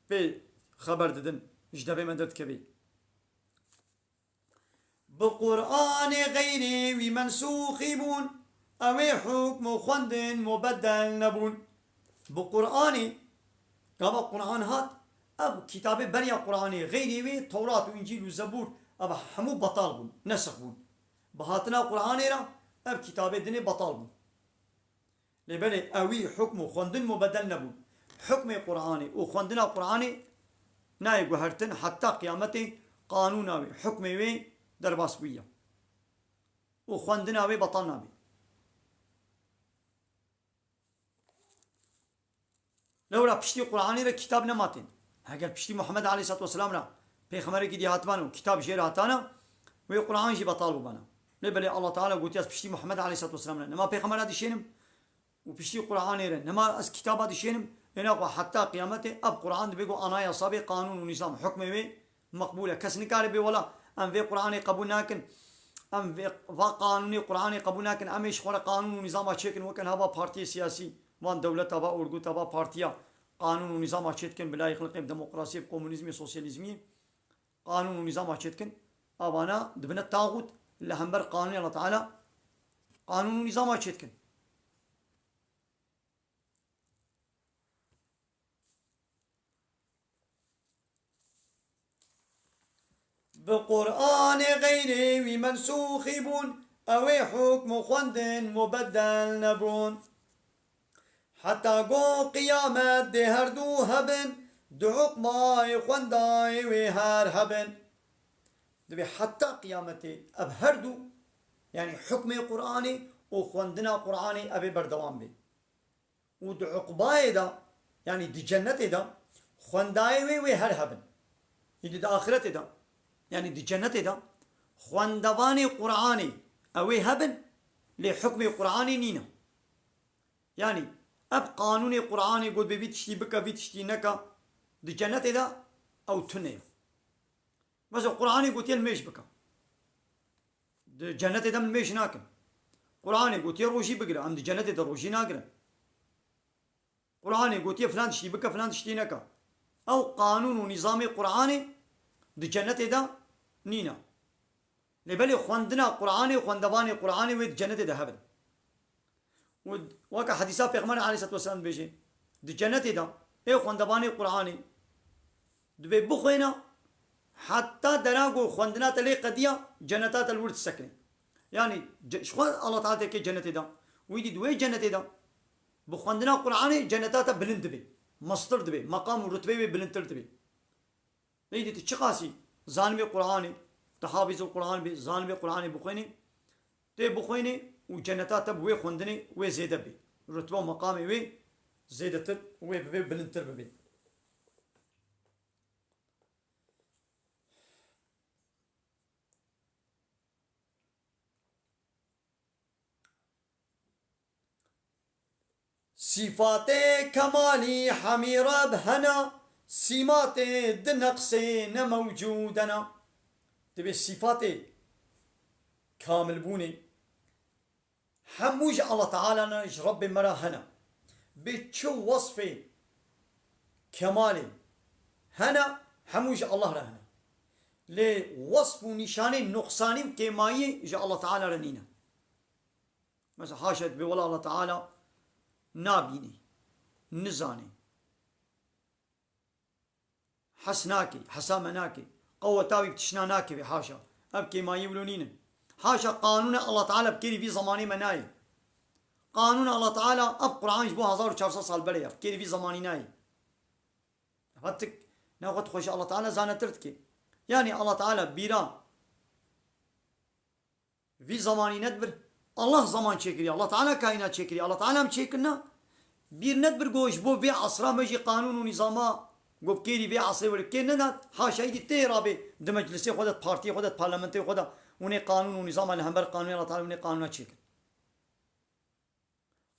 pê xeber didin, ji devê me derdikevê. Bi Qur'anê xeyrê wî mensûxî bûn, ew ê hukm û xwendin mubedel nebûn. Bi Qur'anê, gava Qur'an hat, ev kitabê beriya Qur'anê, xeyrê wê Tewrat û Încîl û Zebûr, ev hemû betal bûn, nesix bûn. Bi hatina Qur'anê re ev kitabê dinê betal bûn. Lê belê ewî hukm û xwendin mubedel nebûn. Hukmê Qur'anê û xwendina Qur'anê nayê guhertin heta qiyametê, qanûna wê, hukmê wê derbas bûye. Û xwendina wê betal nabe. Lewra piştî Qur'anê re kitab nema tên. Heger piştî Muhammed aleyhisselatu vesselam re pêxemberekî dî hatibana û kitab jê re hatana, wê Qur'an jî betal bibana. Lê belê Allah Teala gotiye, ez piştî Muhammed aleyhisselatu vesselam re nema pêxembera dişênim û piştî Qur'anê re nema ez kitaba dişênim, ê naxwe heta qiyametê ev Qur'an dibe ku anayasa bê, qanûn û nîzam, hukmê wê meqbûl e. Kes nikare bê wela em vê Qur'anê qebûl nakin, em vê, va qanûnê Qur'anê qebûl nakin, em ê ji xwe re qanûn û nîzama çêkin, weke niha va partiyê siyasî, van dewleta, va orgûta, va partiya qanûn û nîzama çêdikin, bi layîqliqê, bi demokrasiyê, bi komunîzmê, sosyalîzmiyê qanûn û nîzama çêdikin. Avana dibine taxût, li hember qanûnê Allah Teala qanûn û nîzama çêdikin. Bi Qur'anê xeyrê wî mensûxî bûn, ew ê hukm û xwendin mubedel nebûn. Heta go qiyamet dê her du hebin, di uqbayê xwendayê wê her hebin. Dibê heta qiyametê ev her du, yanî hukmê Qur'anê û xwendina Qur'anê, ev ê berdewam bê. Û di uqbayê de, yanî di cennetê de, Xwendayê wê, wê her hebin. Îdî di axiretê de, yanî di cenetê de, xwendevanê Qur'anê ew ê hebin, lê hukmê Qur'anê nîne. Yanî ev qanûnê Qur'anê got bê vî tiştî bike, vî tiştî neke, di cenetê de ew tune ye. Mesela Qur'anê gotiye li mêj bike. Di cenetê de min mêj nakin. Qur'anê gotiye rojî bigire, em di cenetê de rojî nagirin. Qur'anê gotiye filan tiştî bike, filan tiştî neke. Ew qanûn û nîzamê Qur'anê di cenetê de nîne. Lê belê xwendina Qur'anê, xwendevanê Qur'anê wê di cenetê de hebin. Û weke hedîsa Pêxember aleyhisselatu vesselam dibêje, di cenetê de ê xwendevanê Qur'anê dibê bixwêne, heta dera ku xwendina te lê qediya, ceneta te li wir disekine. Yanî ce-, ji xwe Allah Teala te kê cenetê de. Wî dî di wê cenetê de bi xwendina Qur'anê ceneta te bilind dibe, mestir dibe, meqam û rutbeyê wê bilindtir dibe. Êdî tu çiqasî zanibê Qur'anê, tu hafizê Qur'an bî, zanibê Qur'anê bixwênî, tê bixwênî û ceneta te bi wê xwendinê wê zêde bê. Rutbe û meqamê wê zêdetir, wê bi wê bilindtir bibê. Sîfatê kemalî hemî re bi hena, sîmatê di neqsê ne mewcûd ena. Divê sîfatê kamilbûnê hemû ji Allah Teala ne, ji Rebbê me re hene. Bê çi wesfê kemalê hene, hemû ji Allah re hene. Lê wesf û nîşanê nuqsanî û kêmayî ji Allah Teala re nîne. Mesela haşa dibê wela Allah Teala nabînî, nizanî. Hes nake, hesa me nake. Qeweta wî bi tişna nake vê, haşa. Ev kêmayî wilo nînin. Haşa qanûna Allah Teala bi kêrî vî zemanê me nayê. Qanûna Allah Teala ev Qur'an ji bo hezar û çar sed sal berê ya. Bi kêrî vî zemanî nayê. Hetik ne xwe dixweşe Allah Teala zanetir dike. Yanî Allah Teala bîra vî zemanî nedibir. Allah zeman çêkiriye. Allah Teala kaînat çêkiriye. Allah Teala em çêkirina. Bîr nedibir go ji bo vê esra me jî qanûn û nîzama go bi kêrî vê esrê were kêr nedat. Haşa îdî tê rabê di meclisê xwe de, di partiyê xwe de, di parlamentê xwe de hûn ê qanûn û nîzama li hember qanûnê Allah Teala hûn ê qanûna çêkin.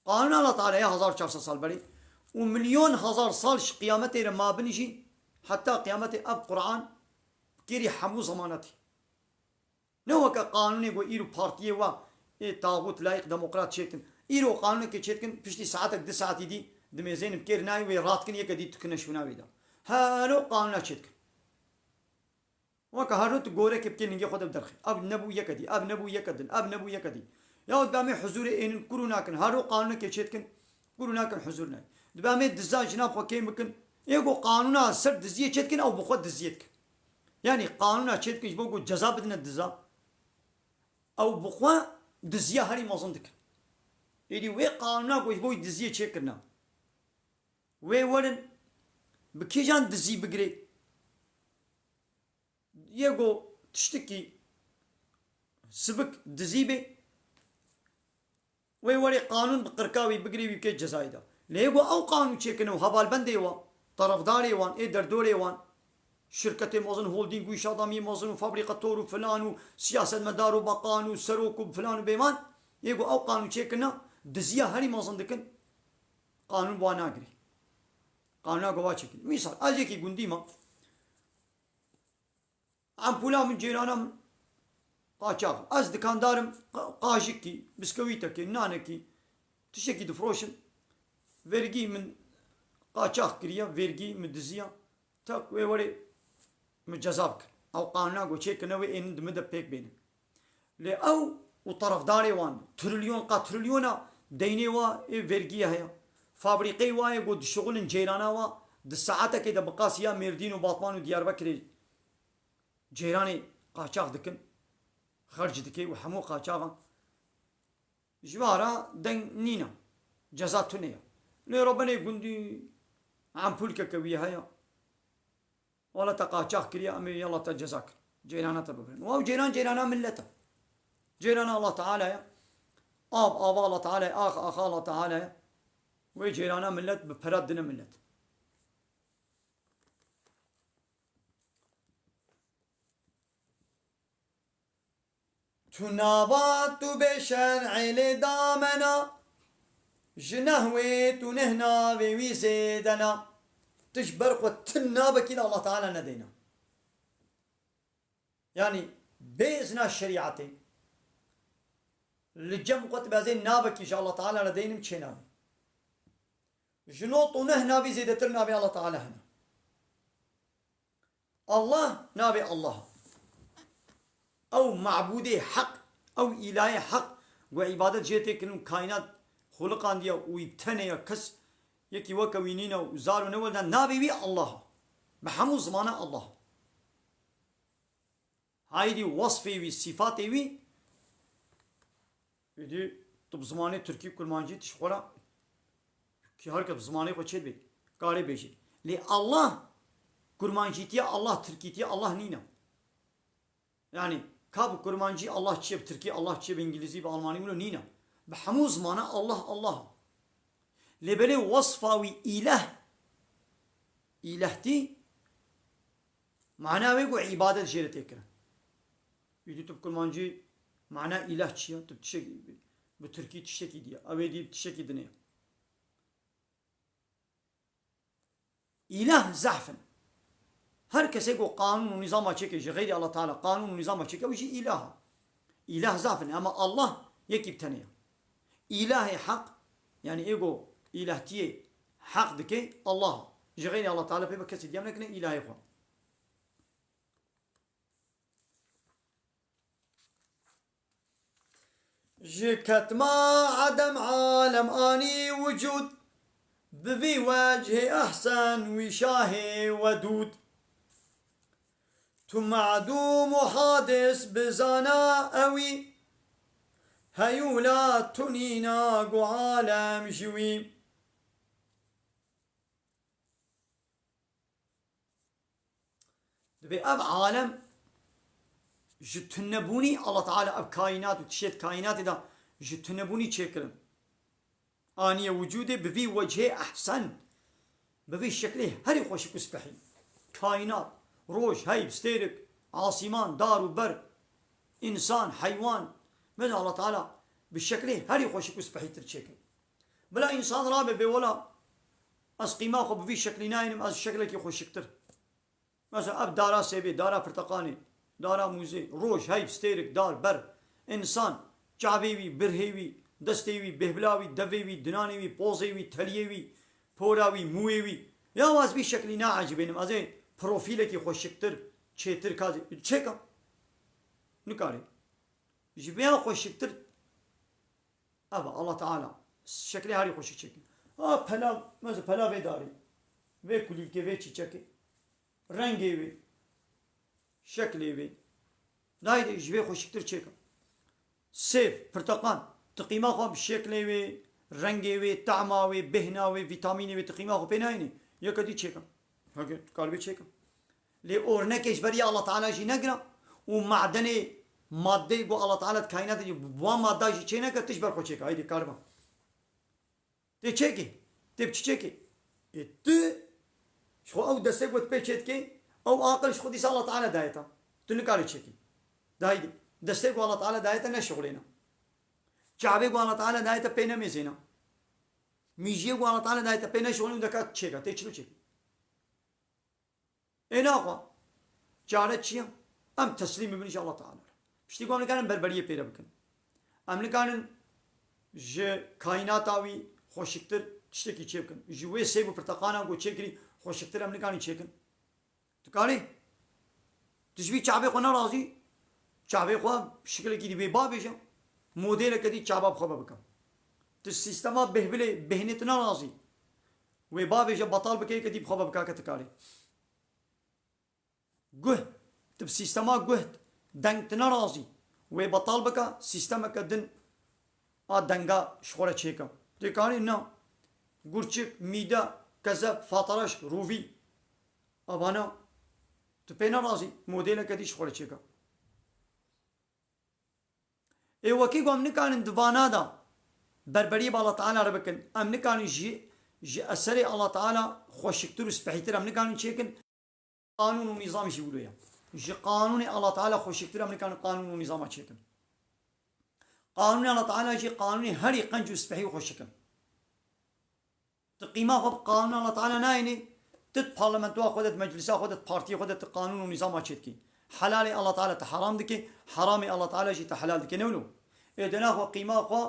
Qanûna Allah Teala ya hezar û çar sed sal berê û milyon hezar sal ji qiyametê re mabin jî, heta qiyametê ev Qur'an kêrî hemû zemanatî. Ne weke qanûnê ku îro partiyê wa ê taxût, layîq, demokrat çêdikin. Îro qanûnekê çêdikin, piştî saetek, du saetî dî dimêzênin, bi kêr nayê, wê radikin, yeke dî dikine şûna wê de. Hero qanûna çêdikin. Weke hero tu gorekê bikê ningê xwe de bi derxê. Ev nebû yeke dî, ev nebû yeke din, ev nebû yeke dî. Yahut bi em ê huzûrê ênin kuru nakin. Hero qanûnekê çêdikin, kuru nakin, huzûr nayê. Dibe em ê diza ji nav xwe kêm bikin. Ê ku qanûna ser diziyê çêdikin, ew bi xwe diziyê dikin. Yanî qanûna çêdikin ji bo ku ceza bidine diza. Ew bi xwe diziya herî mezin dikin. Êdî wê qanûna ku ji bo diziyê çêkirine. Wê werin bi kîjan dizî bigirê? Yê ku tiştikî sivik dizî bê, wê werê qanûn bi qirka wî bigirê, wî bikê cezayê de. Lê yê ku ew qanûn çêkine û hevalbendê wan, terefdarê wan, ê derdorê wan, şirketê mezin, holdîng û îş adamiyê mezin û fabrîqetor û filan û siyasetmedar û bakan û serok û filan û bêvan, yê ku ew qanûn çêkirine, diziya herî mezin dikin, qanûn bi wan nagirê. Qanûna ku wa çêkirî. Mîsal, ez yekî gundî me. Empûla min, cêrana min qaçax. Ez dikandar im, qa-, qaşikî, biskewîtekî, nanekî, tiştekî difroşim. Vergî min qaçax kiriye, vergî min diziya. Tak wê werê min ceza bikin. Ew qanûna ku çêkirine wê ênin di min de pêk bênin. Lê ew û terefdarê wan, trilyon, qat trilyona deynê wa ê vergiyê heye. Fabrîqeyê wa ye ku dişixulin, cêrana wa di saetekê de bi qasî ya Mêrdîn û Batman û Diyarbekirê cêranê qaçax dikin, xerc dike û hemû qaçaxan. Ji van re deng nîne. Ceza tune ye. Lê re binê gundî empûlkeke wî heye. Wala te qaçax kiriye, em ê yala te ceza kirin. Cêrana te bibirin. Û ew cêran, cêrana millet e. Cêrana Allah Teala ye. Av, ava Allah Teala ye. Ax, axa Allah Teala ye. Wê cêrana millet bi pera dine millet. Tu nava tu bê şer'ê lê damena, ji nehwê tu neh navê wî zêdena. Tu ji ber xwe tu navekî li Allah Teala nedêna. Yanî bê izna şerîetê li cem xwe tu bezê navekî ji Allah Teala nedênim çê navê. Ji not û neh navî zêdetir navê Allah Teala hene. Allah navê Allah. Ew mabûdê heq, ew îlahê heq, ku îbadet jê tê kirin û kaînat xuliqandiye û wî bi tenê ye, kes yekî weke wî nîne û zar û neweldan, navê wî Allah e. Bi hemû zimana Allah. Haydî wesfê wî, sîfatê wî, Êdî tu bi zimanê tirkî, kurmancî, tu ji xwe re, kî her kes bi zimanê xwe çê dibe, karê bêje. Lê Allah, kurmancîtiya Allah, tirkîtiya Allah nîne. Yanî, ka bi kurmancî Allah çi ye, bi tirkî Allah çi ye, bi îngilîzî, bi almanî wilo nîne. Bi hemû zimana Allah, Allah. Lê belê wesfa wî îleh, îlehtî, mana wê ku îbadet jê re tê kirin. Îdî tu bi kurmancî mana îleh çi ye? Tu bi tişek-, bi tirkî tiştekî diye. Ew ê dî bi tiştekî dinê. Îleh zehf in. Her kesê ku qanûn û nîzama çêke ji xeyrî Allah Teala qanûn û nîzama çêke, ew jî îlah e. Îlah zehf in, ema Allah yekî bi tenê ye. Îlahê heq, yanî ê ku îlehtiyê heq dike, Allah e. Ji xeyrî Allah Teala pê ve kesê diye em nekine îlahê xwe. Ji ketma Edem alem anî wicûd, bi vî wechê ehsen wî şahê wedûd. Tu medûm û hadis bi zana ewî, heyûla tu nîna gu alem ji wî. Dibê ev alem ji tunebûnî Allah Teala ev kaînat û tişêt kaînatê de ji tunebûnî çêkirin. Aniye wicûdê bi vî wechê ehsen, bi vî şeklê herî xweşik û spehî. Kaînat, roj, heyv, stêrik, asîman, dar û ber, însan, heywan. Mezin Allah Teala bi şeklê herî xweşik û spehîtir çêkir. Bila însan rabe bê wela ez qîma xwe bi vî şeklî nayînim, ez şeklekî xweşiktir. Mesela ev dara sêvê, dara pirteqanê, dara mûzê, roj, heyv, stêrik, dar, ber, însan, çavê wî, birhê wî, destê wî, bêhbila wî, devê wî, dinanê wî, pozê wî, teliyê wî, pora wî, mûyê wî. Ya ez vî şeklî naecibênim, ez ê profîlekî xweşiktir, çêtir kazê, çêka. Nikarê. Ji vêya xweşiktir Eva Allah Teala şeklê herî xweşik çêkir. Ha pelav, mesela pelav vê darê, vê kulîlkê, vê çîçekê, rengê wê, şeklê wê, nayê de ji vê xweşiktir çêka. Sêv, pirteqan, tu qîma xwe bi şeklê wê, rengê wê, tahma wê, bêhna wê, vîtamînê wê, tu qîma xwe pê nayênî, yeke dî çêka. Heke tu karibê çêka. Lê ornekê ji ber ya Allah Teala jî negira û madenê, maddeyê ku Allah Teala di kaînatê jî bi wan madda jî çê neke, tu ji ber xwe çêke. Haydê kariba. Tê çêkê. Tê bi çi çêkê? Ê tu ji xwe ew destê ku tu pê çê dikê, ew aqil ji xwe dîsa Allah Teala daye te. Tu nikarî çêkî. De haydê. Destê ku Allah Teala daye te neşixulêne. Çavê ku Allah Teala daye te pê nemêzêne. Mîjiyê ku Allah Teala daye te pê neşixulêne û deka çêke. Tê çilo çêkî. Ê naxwe, çare çi ye? Em teslîm bibin ji Allah Teala re. Piştî ku em nikarin berberiyê pê re bikin. Em nikarin ji kaînata wî xweşiktir tiştekî çê bikin. Ji wê sêv û pirteqana ku çêkirî xweşiktir em nikarin çêkin. Dikarî? Tu ji vî çavê xwe nerazî? Çavê xwe şikilekî dî wê bavêje. Modêleke dî çava bi xwe ve bike. Tu sîstema bêhbilê, bêhnê tu nerazî? Wê bavêje, betal bike, yeke dî bi xwe ve bike, ke tu karî. Guh. Tu bi sîstema guh, deng tu nerazî? Wê betal bike, sîstemeke din a denga ji xwe re çêke. Tê karî? Na. Gurçik, mîde, kezeb, fatareşk, rûvî. Avana tu pê nerazî, modêleke dî ji xwe re çêke. Ê wekî ku em nikarin di vana de berberiyê bi Allah Teala re bikin, em nikarin ji, ji eserê Allah Teala xweşiktir û spehîtir em nikarin çêkin. Qanûn û nîzam jî wilo ye. Ji qanûnê Allah Teala xweşiktir em nikarin qanûn û nîzama çêkin. Qanûnê Allah Teala jî qanûnê herî qenc û spehî û xweşik in. Tu qîma xwe bi qanûna Allah Teala nayênî, tu di parlamentoya xwe de, di meclisa xwe de, di partiyê xwe de, tu qanûn û nîzama çêdikî. Helalê Allah Teala te heram dike, heramê Allah Teala jî te helal dike. Ne wilo? Ê de naxwe qîma xwe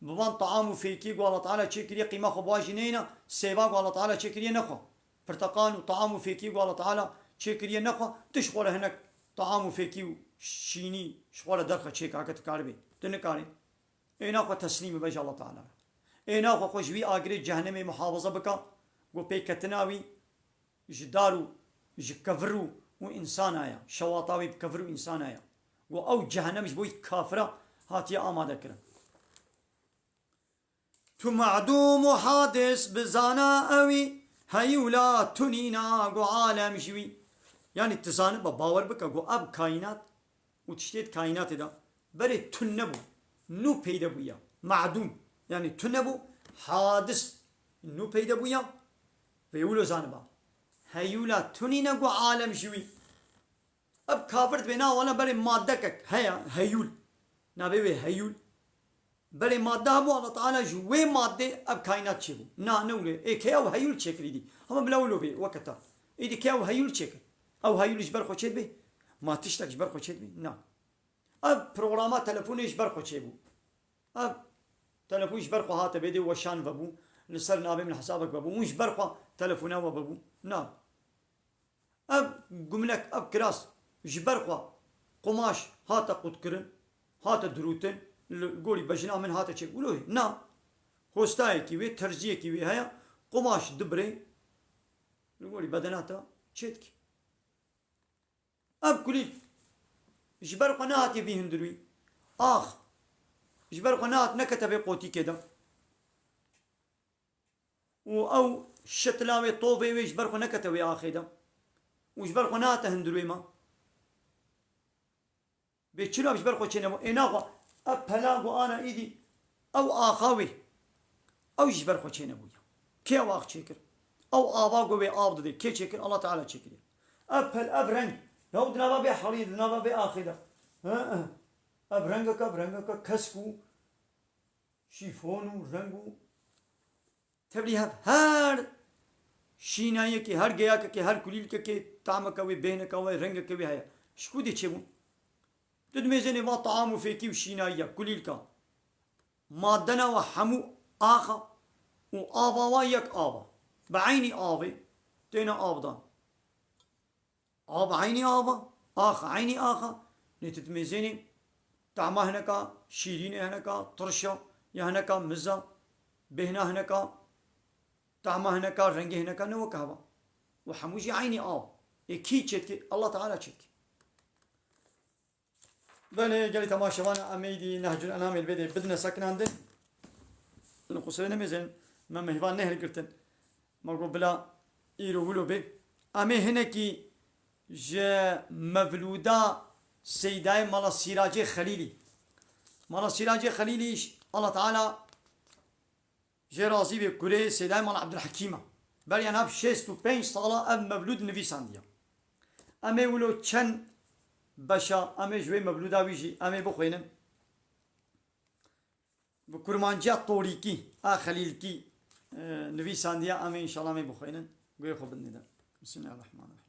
bi van taam û fêkî ku Allah Teala çêkiriye, qîma xwe bi wan jî neyna, sêva ku Allah Teala çêkiriye nexwe. Pirteqal û taam û fêkî ku Allah Teala çêkiriye nexwe, tu ji xwe re hinek taam û fêkî û şînî ji xwe re derxe çêke, heke tu karibê. Tu nikarî. Ê naxwe teslîm bibe ji Allah Teala re. Ê naxwe xwe ji wî agirê cehennemê muhafaza bike, ku pêketina wî ji dar û ji kevir û, û însana ye. Şewata wî bi kevir û însana ye. Ku ew cehennem ji bo kafira hatiye amade kirin. Tu ma'dûm û hadis bizana ewî, heyûla tunîna ku alem ji wî. Yanî tu zaniba, bawer bike ku ev kaînat û tiştê di kaînatê de berê tune bû, nû peyde bûya. Ma'dûm, yanî tune bû, hadis, nû peyde bûya. Vê wilo zaniba. Heyûla tunîne ku alem ji wî. Ev kafir dibê, na wala berê maddekek heye, heyûl. Navê wê heyûl. Berê madde hebû, Allah Teala ji wê maddê ev kaînat çêbû. Na, ne wilo. Ê kê ew heyûl çêkirî dî? Hema bila wilo bê, weke te. Êdî kê ew heyûl çêkir? Ew heyûl ji ber xwe çêdibê? Ma tiştek ji ber xwe çêdibê? Na. Ev programa telefonê ji ber xwe çêbû. Ev telefon ji ber xwe hate bê dê weşan vebû, li ser navê min hesabek vebû. Hûn ji ber xwe telefona we vebû? Na. Ev gumlek, ev kiras ji ber xwe qumaş hate qutkirin, hate dirûtin, li gorî bejina min hate çêk. Wilo na. Hostayekî wê, terziyekî wê heye, qumaş dibirê, li gorî bedena te çêdikî. Ev kulîlk ji ber xwe nehatiye vî hundirwî. Ax. Ji ber xwe nehat, nekete vê qotîkê de. Û ew şitila wê, tovê wê ji ber xwe nekete wê axê de. Û ji ber xwe nehate hundirwê me. Bê çira ji ber xwe çênebû? Ê naxwe, ev pela ku ana îdî, ew axa wê, ew ji ber xwe çênebûye. Kê ew ax çêkir? Ew ava ku wê av didê, kê çêkir? Allah Teala çêkiriye. Ev pel, ev reng, ya di nava vê herî, di nava vê axê de. Hi, hi. Ev rengeke, ev rengeke kesk û şîfon û reng û tevlî hev, her şînayekê, her geyakekê, her kulîlkekê, tameke wê, bêhneke wê, rengeke wê heye. Ji ku dê çêbûn? Tu dimêzênê va taam û fêkî û şînayiya, kulîlka. Madena we hemû axa û ava wa yek ava. Bi eynî avê têne avdan. Av eynî ava, ax eynî axa. Lê tu dimêzênê, tahma hineka şîrîn e, hineka tirş e, ya hineka miz e, bêhna hineka, tahma hineka, rengê hineka ne weke hev e. Û hemû jî eynî av. Ê kî çêdike? Allah Teala çêdike. Belê, gelî temaşevan, em ê dî Nehcul Enamê li vê dê bidine sekinandin. Li qusirê nemêzin, me mêvan nehilgirtin. Me got bila îro wilo bê. Em ê hinekî ji mevlûda Seydayê Mala Sîracê Xelîlî. Mala Sîracê Xelîlî, Allah Teala jê razî bê, kurê Seydayê Mala Ebdulhekîm e. Beriya nav şêst û pênc sala ev mevlûd nivîsandiye. Em ê wilo çend beşa, em ê ji wê mevlûda wî jî em ê bixwînin. Bi kurmanciya torîkî a Xelîlkî, e, nivîsandiye, em ê înşallah em ê bixwînin. Guhê xwe bidinê de. Bismillahirrahmanirrahîm.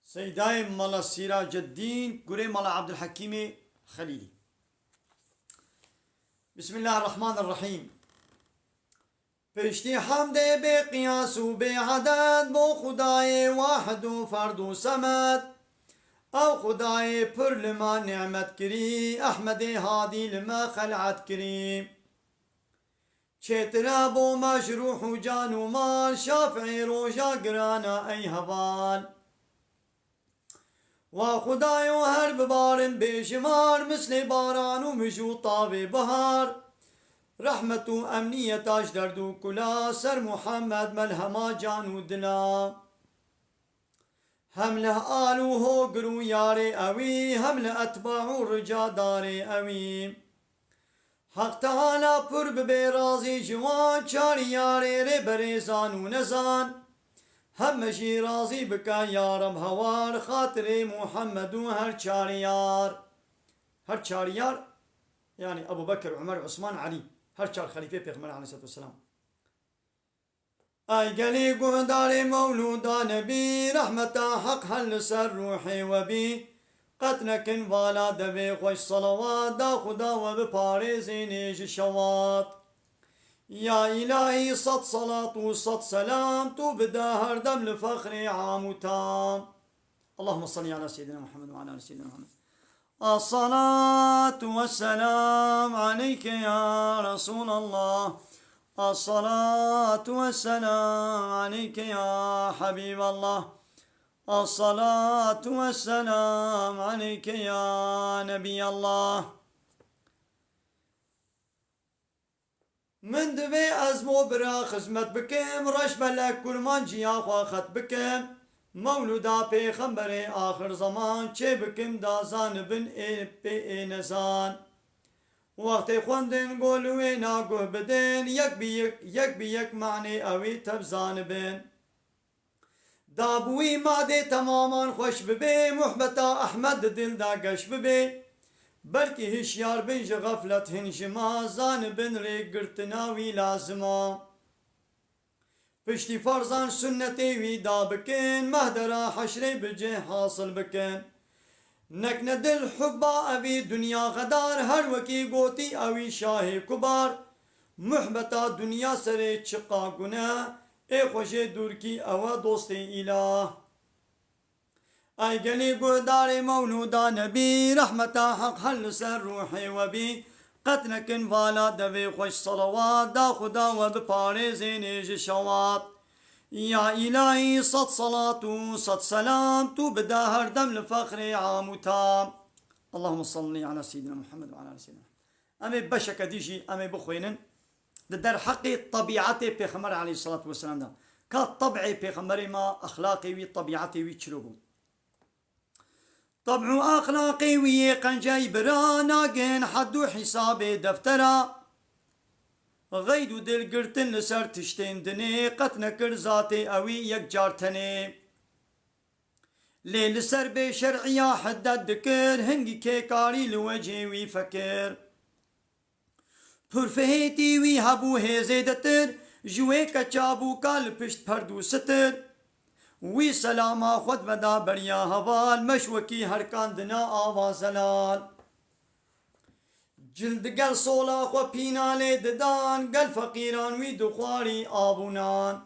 Seydayê Mala Sîraceddîn, kurê Mala Ebdulhekîmê Xelîlî. Bismillahirrahmanirrahîm. Piştî hemdê bê qiyas û bê edet bo Xwedayê wahid û ferd û semed, ew Xwedayê pir li me nîmet kirî, Ehmedê Hadî li me xel'et kirî. Çêtir e bo me ji rûh û can û mal, Şafiî roja giran e ey heval. Wa Xudayo her bibarin bêjimar, mislê baran û mij û tavê bihar. Rehmet û emniyeta ji derd û kula, ser Muhammed melhema can û dila. Hem li al û hogir û yarê ewî, hem li etba û ricadarê ewî. Heq Teala pir bibe razî ji wan, çar yarê rêberê zan û nezan. Heme jî razî bike ya Reb hewar xatirê Muhammed û her çar yar. Her çar yar, yani Ebu Bekir, Umer, Usman, Elî. Her çar xelîfê Pêxember aleyhissalatu vesselam. Ay gelî guhdarê mewlûda nebî, rehmeta Heq her li ser ruhê we bî. Qet nekin vala devê xweş salawat, da Xuda we biparêzênê ji şewat. Ya îlahî sed salat û sed selam, tu bide her dem li fexrê am û tam. Allahümme salli ala seyyidina Muhammed ve ala ali seyyidina Muhammed. الصلاة والسلام عليك يا رسول الله. الصلاة والسلام عليك يا حبيب الله. الصلاة والسلام عليك يا نبي الله. Min divê ez bo bira xizmet bikim, reş belek kurmanciya xwe xet bikim. Mewlûda Pêxemberê axir zeman çê bikim da zanibin ê pê ê nezan. Wextê xwendin go li wêna guh bidin, yek bi yek, yek bi yek manê ewî tev zanibin. Da bi wî madê temaman xweş bibê, muhbeta Ehmed di dil de geş bibê. Belkî hişyar bin ji xeflet hin ji ma, zanibin rêgirtina wî lazim a. Piştî ferzan sunnetê wî da bikin, mehdera heşrê bi cih hasil bikin. Nek ne dil hubba evî dinya xedar, her wekî gotî ewî şahê kubar. Muhbeta dinya serê çiqa gune, ê xwe jê dûr kî ew e dostê îlah. Ey gelî guhdarê mewlûda nebî, rehmeta Heq her li ser ruhê we bî. Qet nekin vala devê xweş salawat, da Xuda we biparêzênê ji şewat. Ya îlahî sed salat û sed selam, tu bide her dem li fexrê am û tam. Allahümme salli ala seyyidina Muhammed ve ala ali seyyidina Muhammed. Em ê beşeke dî jî em ê bixwînin. Di derheqê tebîetê Pêxember aleyhissalatu vesselam de. Ka teb'ê Pêxemberê me, exlaqê wî, tebîetê wî çilo bû? Teb û exlaqê wî yê qencey bira, nagin hed û hîsabê deftera. Xeyd û dilgirtin li ser tiştên dinê, qet nekir zatê ewî yek car tenê. Lê li ser bêşer'iya hiddet dikir, hingî kêkarî li wecê wî fekir. Pir fihêtî wî hebû hê zêdetir, ji wê keça bû ka li pişt perd û sitir. Wî selama xwe diveda beriya heval, meş wekî herkandina ava zelal. Cil digel sola xwe pîna lê didan, gel feqîran wî dixwarî av û nan.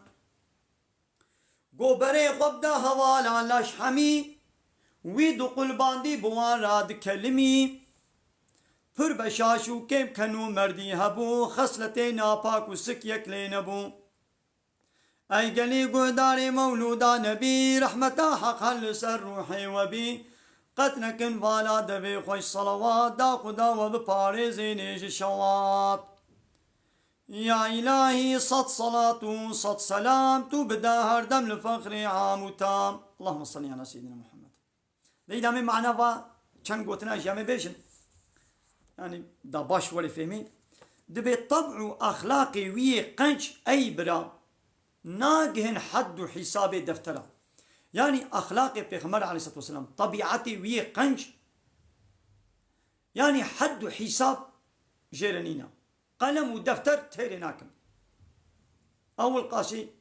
Go berê xwe bide hevala leş hemî, wî diqulbandî bi wan re dikelimî. Pir be şaş û kêm kenû merdî hebû, xesletê napak û sik yek lê nebû. Ey gelî guhdarê mewlûda nebî, rehmeta Heq her li ser ruhê we bî. Qet nekin vala devê xweş salawat, da Xuda we biparêzênê ji şewat. Ya îlahî sed salat û sed selam, tu bide her dem li fexrê am û tam. Allahümme salli ala seyyidina Muhammed. Lê îdamê mana va çend gotina jî em ê bêjin. Yani da baş welê fêmî. Dibê teb û exlaqê wî yê qenc ey bira nagihin hed û hîsabê deftera. Yani exlaqê Pêxember aleyhissalatu vesselam, tebîetê wî yê qenc, yani hed û hîsab jê re nîne. Qelem û defter têrê nakin. Ewil qasî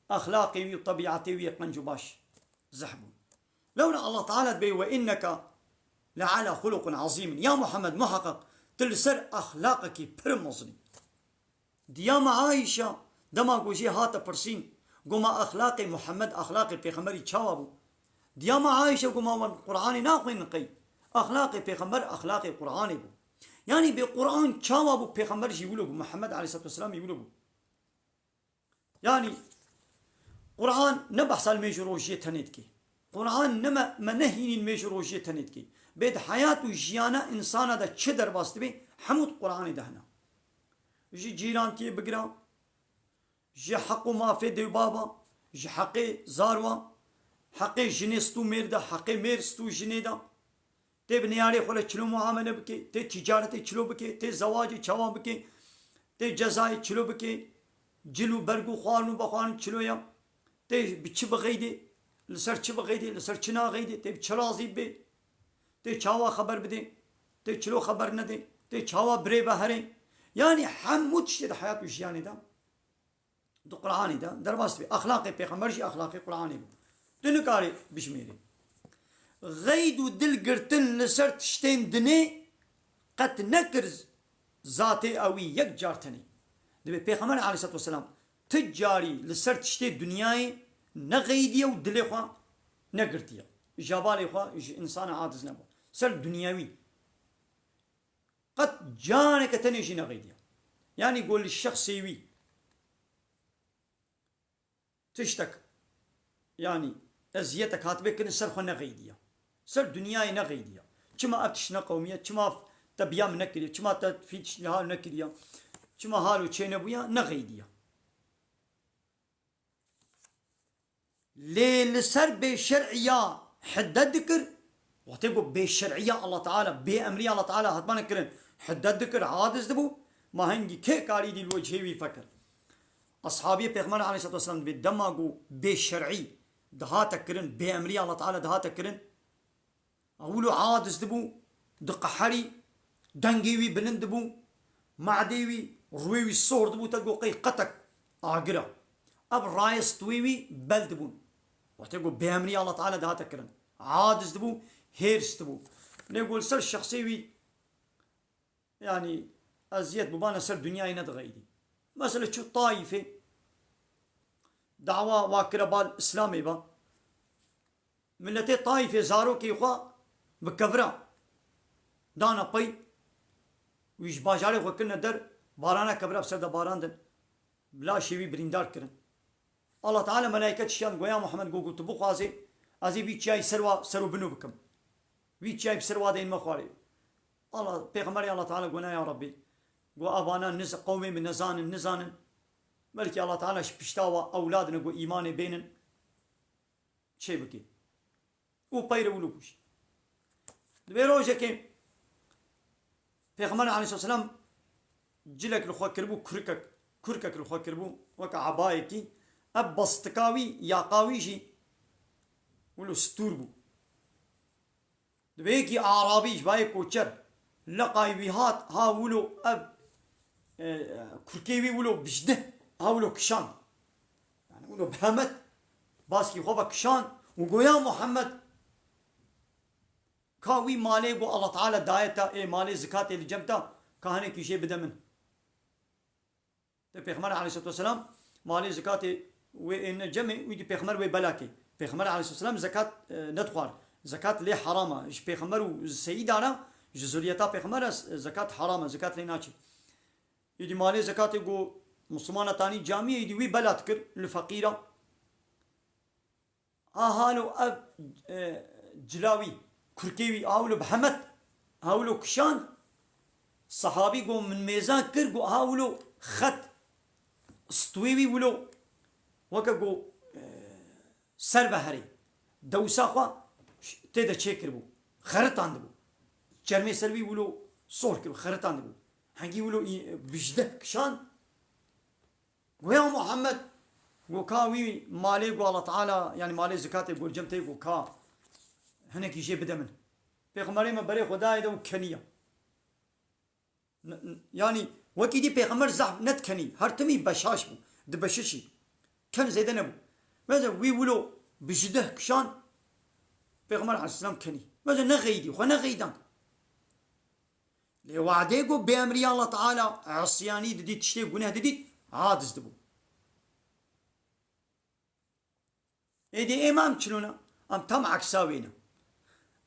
exlaqê wî û tebîetê wî yê qenc û baş zeh bû. Lewra Allah Teala dibê, "Ve inneke le ala xuluqun azîmin." Ya Muhammed, muheqeq tu li ser exlaqekî pir mezin î. Diya me Aîşa, dema ku jê hate pirsîn, go ma exlaqê Muhammed, exlaqê Pêxemberî çawa bû? Diya me Aîşa go ma wan Qur'anê naxwînin qey? Exlaqê Pêxember exlaqê Qur'anê bû. Yanî bê Qur'an çawa bû, Pêxember jî wilo bû, Muhammed aleyhissalatu vesselam jî wilo bû. Yanî Qur'an ne behsa li mêj û rojiyê tenê dike. Qur'an ne me, me nehînîn mêj û rojiyê tenê dike. Bê di heyat û jiyana însana de çi derbas dibe, hemû di Qur'anê de hene. Ji cîrantiyê bigira, ji heq û mafê dêwbaba, ji heqê zarwa, heqê jinê stû mêr de, heqê mêr stû jinê de. Tê bi neyarê xwe re çilo muamele bike, tê tîcaretê çilo bike, tê zewacê çawa bike, tê cezayê çilo bike, cil û berg û xwarin û bexwarin çilo ye. Tê bi çi bixeydê? Li ser çi bixeydê? Li ser çi naxeydê? Tê bi çi razî bibê? Tê çawa xeber bidê? Tê çilo xeber nedê? Tê çawa birê ve herê? Yanî hemû tiştê di heyat û jiyanê de, di Qur'anê de derbas dibê. Exlaqê pêxember jî exlaqê Qur'anê bû. Tu nikarî bijmêrî. Xeyd û dil girtin li ser tiştên dinê qet nekir zatê ewî yek car tenê. Dibê Pêxember aleyhisselatu vesselam ti carî li ser tiştê dinyayê nexeydiye û dilê xwe negirtiye. Ji hevalê xwe ji însana aciz nebû. Ser dinyawî qet careke tenê jî nexeydiye. Yanî got li şexsê wî tiştek, yanî eziyetek hatibê kirin, ser xwe nexeydiye. Ser dinyayê nexeydiye. Çima ev tişt neqewmiye? Çima te biya min nekiriye? Çima te fî tişt hal nekiriye? Çima hal û çê nebûye? Nexeydiye. Lê li ser bêşer'iya hiddet dikir, wextê ku bêşer'iya Allah Teala, bêemriya Allah Teala hatibane kirin, hiddet dikir, aciz dibû, ma hingî kê karî dî li wecihê wî vekir? Ashabiyê Pêxember aleyhisselatu vesselam dibê dema ku bêşer'î dihate kirin, bêemriya Allah Teala dihate kirin, ew wilo aciz dibû, diqeherî, dengê wî bilind dibû, madê wî, rûyê wî sor dibû, te got qey qetek agir e. Ev rayê stûyê wî bel dibûn. Wextê ku bêemrî Allah Teala dihate kirin, aciz dibû, hêrs dibû. Lê got li ser şexsê wî, yanî eziyet bû, bana ser dinyayê nedixeydî. Mesela çû Taîfê, dawa wa kire bal Îslamê ba. Miletê Taîfê zarokê xwe bi kevira dana pey, wî ji bajarê xwe kirine der, barana kevira bi ser de barandin, bi laşê wî birîndar kirin. Allah Teala melaîket şiyan got, ya Muhammed, got, got tu bixwazê, ez ê vî çiyayî ser wa, ser û bino bikim. Vî çiyayî bi ser wa deyên me xwarê. Allah, Pêxemberê Allah Teala got, na ya Rabbî, got evana niz-, qewmê min nezanin, nizanin. Belkî Allah Teala ji pişta wa ewladine got îmanê bênin. Çê bike. Û peyre wilo kuşt. Di vê rojekê Pêxember aleyhisselam cilek li xwe kiribû, kurikek, kurkek li xwe kiribû, weke ebayekî, ev bastika wî, yaqa wî jî wilo stûr bû. Di vê yekî Arabî ji bayê koçer, leqay wî hat, ha wilo ev, e, kurkê wî wilo bijdih, ha wilo kişand. Yani wilo bi hemet baskî xwe ve kişand û got, ya Muhammed, ka wî malê ku Allah Teala daye te, ê malê zikatê li cem te, ka hinekî jê bide min. Te Pêxember aleyhisselatu vesselam malê zikatê wê êne cemê, wî dî Pêxember wê bela kê. Pêxember aleyhisselatu vesselam zekat, e, nedixwar. Zekat lê heram e. Ji Pêxember û seyîdan re, ji zuriyeta Pêxember re zekat heram e, zekat lê naçê. Îdî malê zekatê ku Muslimana tanî camiyê, îdî wî bela dikir li feqîra. Ha halo ev, e, cila wî, kurkê wî, ha wilo bi hemet, ha wilo kişand. Sehabî got, min mêzan kir, got, ha wilo xet, stûyê wî wilo, weke got, e, ser ve herê. Dewsa xwe ş-, tê de çêkiribû, xeritandibû. Çermê ser wî wilo sor kiribû, xeritandibû. Hengî wilo î-, bijdeh kişand. Go ya Muhammed, go ka wî malê, go Allah Teala, yani malê zikatê, go cem tê, go ka hinekî jê bide min. Pêxemberê me berê xwe dayê de û keniya. N-, n-, yani wekî dî pêxember zehf nedikenî, her timî beşaş bû, dibeşişî. Ken zêde nebû. Mesela wî wilo bi ji deh kişan Pêxember aleyhisselam kenî. Mesela nexeydî, xwe nexeydan. Lê wadê ku bêemrî Allah Teala, asiyanî didît, tiştê guneh didît, aciz dibû. Êdî ê me em çilo ne? Em tam eksa wê ne.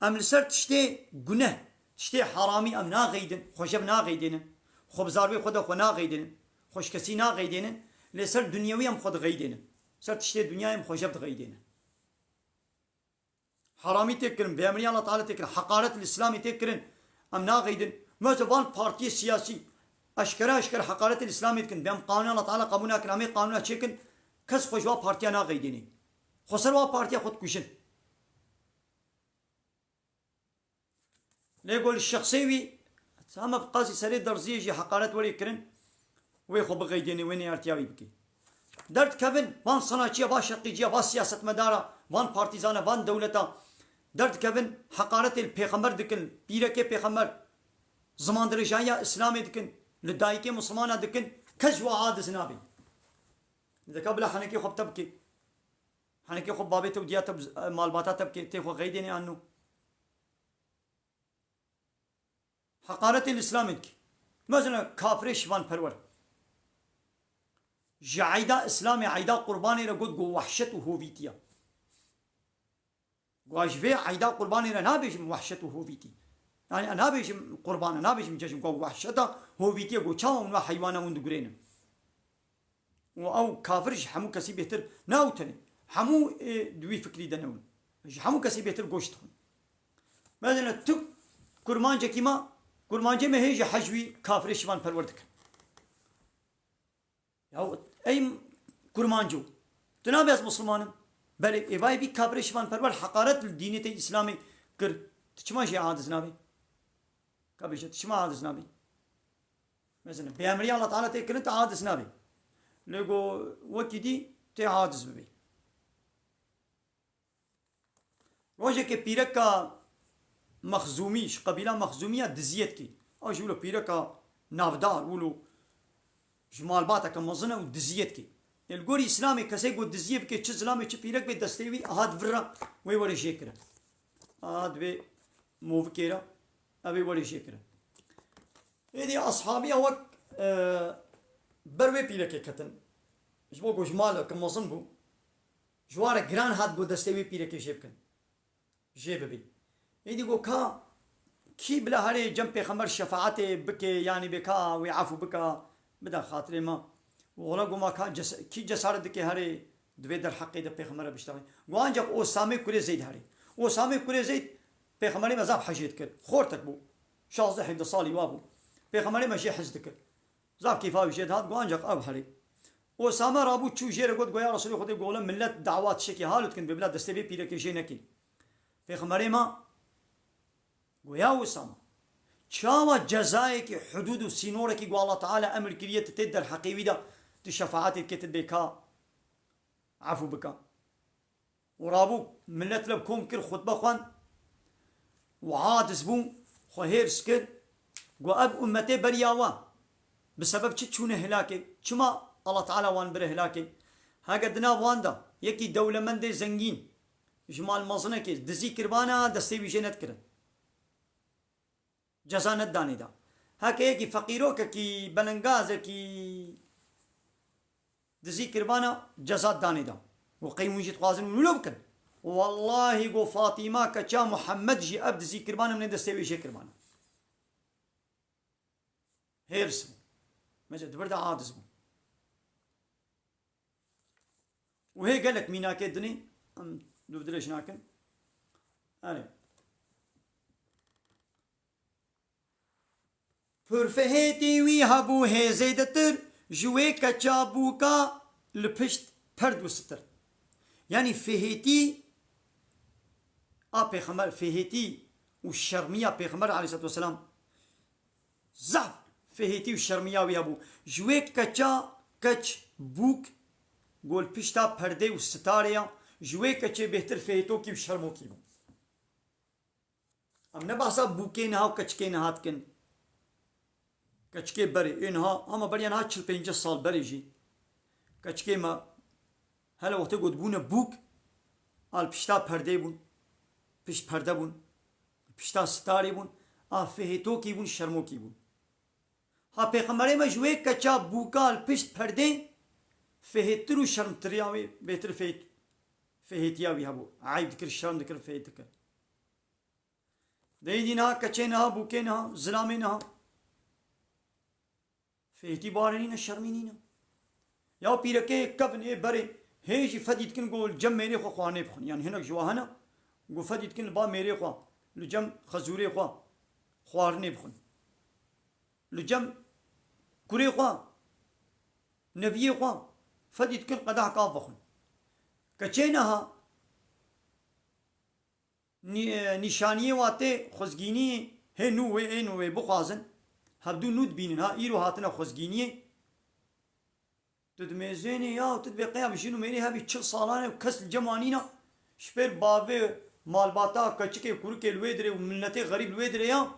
Em li ser tiştê guneh, tiştê heramî em naxeydin, xwe jev naxeydênin. Xwe bi zarvê xwe de xwe naxeydênin. Xwe ji kesî naxeydênin. Lê ser dinyewî em xwe dixeydênin. Ser tiştê dinyayê em xwe jev dixeydênin. Haramî tê kirin, bêemrî Allah Teala tê kirin, heqaret li Îslamê tê kirin. Em naxeydin. Mesela van partiyê siyasî eşkere eşkere heqaretê li Îslamê dikin. Bê em qanûna Allah Teala qebûl nakin, em ê qanûna çêkin. Kes xwe ji wa partiya naxeydênê. Xwe ser wa partiya xwe dikujin. Lê go li şexsê wî, hema bi qasî serê derziyê jî heqaret werê kirin, wê xwe bixeydênê, wê neyartiya wî bikê. Derdikevin van sanaçiya, van şeqîciya, van siyasetmedara, van partîzana, van dewleta. Derdikevin heqaretê li pêxember dikin, pîrekê pêxember, zimandirêjayiya Îslamê dikin, li dayikê misilmana dikin, kes ji we aciz nabe. Dika bila henekê xwe bi te bike. Henekê xwe babê te û diya te bi, malbata te bike, tê xwe qeydê nê anno. Heqaretê li Îslamê dike. Mesela kafirê şivanperwer. Ji eyda Îslamê, eyda Qurbanê re got ku wehşet û hovîtiya. Got ji vê eyda Qurbanê re nabêjim wehşet û hovîtî. Yani nabêjim Qurban, nabêjim cejn, got wehşeta hovîtiye, got çawa hûn ve heywana hûn digurênin. Û ew kafir ji hemû kesî bêhtir, ne ew tenê. Hemû, ê, di wî fikrî de ne hûn. Ji hemû kesî bêhtir goşt dixwin. Mesela tu kurmancekî ma, kurmancê me hê ji hej wî kafirê şivanperwer dikin. Ya ey kurmanco, tu nabê ez misilman im? Belê, ê vay bî kafirê şivanperwer heqaret li dînê te Îslamê kir. Tu çima jê aciz nabî? Ka bêje, tu çima aciz nabî? Mesela, pêxemberî Allah Teala tê kirin, tu aciz nabî. Lê go wekî dî tê aciz bibî. Rojekê pîreka Mexzûmî, ji qebîla Mexzûmiya diziyê dikê. Ew jî wilo pîreka navdar, wilo ji malbateke mezin e û diziyê dikê. Ê li gorî Îslamê kesê ku diziyê bike, çi zilamê çi pîrek bê, destê wî hat vir re, wê were jê kirin. Hat vê movikê re, ew ê were jê kirin. Êdî ashabiya wek, e, ber wê pîrekê ketin. Ji bo ku ji maleke mezin bû. Ji wan re giran hat ku destê wê pîrekê jê bikin. Jê bibî. Êdî got ka kî bila herê cem pêxember şefaetê bike, yanî bê ka wê efû bika, bida xatirê me. Wala got ma ka ces-, kî cesaret dike herê di vê derheqê de pêxember re biştexê. Got ancak Osamê kurê Zeyd herê. Osamê kurê Zeyd pêxemberê me zaf hejê dikir. Xortek bû. Şazdeh hevdeh salî wa bû. Pêxemberê me jê hez dikir. Zaf kêfa wî jê dihat, got ancak ew herê. Osame rabû çû jê re got, got ya Resulê Xwedê, got wele millet dawa tiştekî halo dikin, bê bila destê vê pîrekê jê nekî. Pêxemberê me got ya Osame, çawa cezayekî, hudûd û sînorekî ku Allah Teala emir kiriye tu tê derheqê wî de tu şefaetê dikê tu bê ka efû bika. Û rabû millet li kom kir, xutbe xwend û aciz bû, xwe hêrs kir. Got, ev ummetê beriya we bi sebeb çi çûne hilakê? Çima Allah Teala wan bire hilakê? Heke di nav wan de yekî dewlemendê zengîn ji mal mezinekê dizî kiribana, destê wî jê nedikirin. Ceza nedanê da. Heke yekî feqîrokekî, belengazekî dizî kiribana, ceza danê da. Û qey hûn jî dixwazin wilo bikin? Wallahî, got Fatîma keça Muhammed jî ev dizî kiribana, min ê destê wê jê kiribana. Hêrs bû. Mesela di vir de aciz bû. Û hê gelek mînakê dinê, em dûv dirêj nakin. Erê. Pir fihêtî wî hebû hê zêdetir ji wê keça bûka li pişt perd û sitir. Yanî fihêtî a pêxember, fihêtî û şermiya pêxember aleyhisselatu vesselam. Zaf fihêtî û şermiya wî hebû. Ji wê keça keç bûk gol pişta perdê û sitarê ya, ji wê keçê bêhtir fihêtokî û şermokî bû. Em ne behsa bûkê niha û keçikê niha dikin. Keçikê berê, ê niha, ama beriya niha çil pêncî sal berê jî. Keçikê me hele wextê ku dibûne bûk, a li pişta perdê bûn, pişt perde bûn, pişta sitarê bûn, a fihêtokî bûn, şermokî bûn. Ha pêxemberê me ji wê keça bûka li pişt perdê fihêttir û şermtiriya wê, bêtir fihêt-, fihêtiya wî hebû. Eyb dikir, şerm dikir, fihêt dikir. Deyî dî niha, keçê niha, bûkê niha, zilamê niha. Fêtî barê nîne, şermî nîne. Ya pîrekê kevin ê berê, hê jî fedî dikin ku li cem mêrê xwe xwarinê bixwin. Yanî hinek ji wa hene, ku fedî dikin li ba mêrê xwe, li cem xezûrê xwe xwarinê bixwin. Li cem kurê xwe, neviyê xwe, fedî dikin qedehek av vexwin. Keçê niha, Nî-, nîşaniyê wa tê xwezgîniyê, hê nû wê, ê nû wê bixwazin, hevdû nû dibînin, ha, îro hatine xwezgîniyê, Tu dimêzênî ya, tu dibê qeya bi jin û mêrî hebî çil salan e û kes li cem anîna. Ji pêr bavê malbata, keçikê, kurikê li wê dirê û miletê xerîb li wê dirê ya.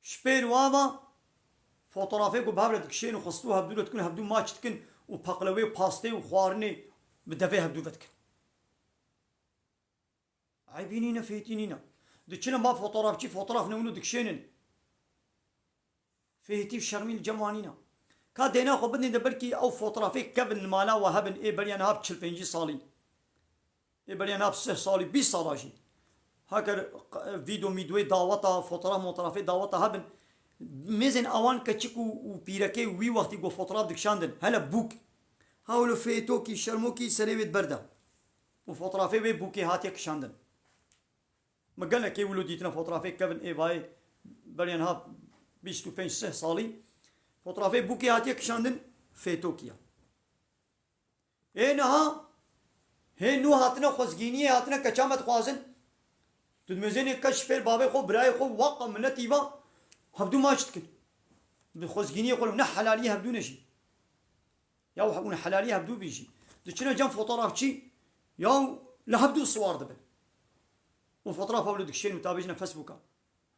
Ji pêr wa va fotoğrafê ku bi hev re dikişên û xwestû hevdû re dikin, hevdû maç dikin û peqlewê û pastê û xwarinê bi devê hevdû vedikin. Eybî nîne, fêtî nîne. Diçine ba fotoğrafçî, fotoğraf ne wilo dikişênin. Fêtî û şermî li cem anîna. Ka dêna xwe bidin de belkî ew fotoğrafê kevin li mala we hebin ê beriya niha bi çil pêncî salî. Ê beriya niha bi sih salî, bîst sala jî. Heker video mîdoyê daweta, fotoğraf motoğrafê daweta hebin. Mêzên awan keçik û, û pîrekê wî wextî ku fotoğraf dikişandin. Hele bûk. Hewlo fêtokî, şermokî serê wê di ber de. Û fotoğrafê wê bûkê hatiye kişandin. Min gelekê wilo dîtine fotoğrafê kevin ê vayê beriya niha bîst û pênc sih salî. Fotoğrafê bûkê hatiye kişandin fêtokî ya. Ê niha hê nû hatine xwezgîniyê, hatine keça me dixwazin. Tu dimêzênê keç ji pêr bavê xwe, birayê xwe, waqa miletî va hevdû maç dikin. Bi xwezgîniyê xwe ne helaliyê hevdû ne jî. Ya hûn helalî hevdû bî jî. Diçine cem fotoğrafçî ya li hevdû siwar dibin. Û fotoğraf hewle dikişên û tabêjine Facebooka.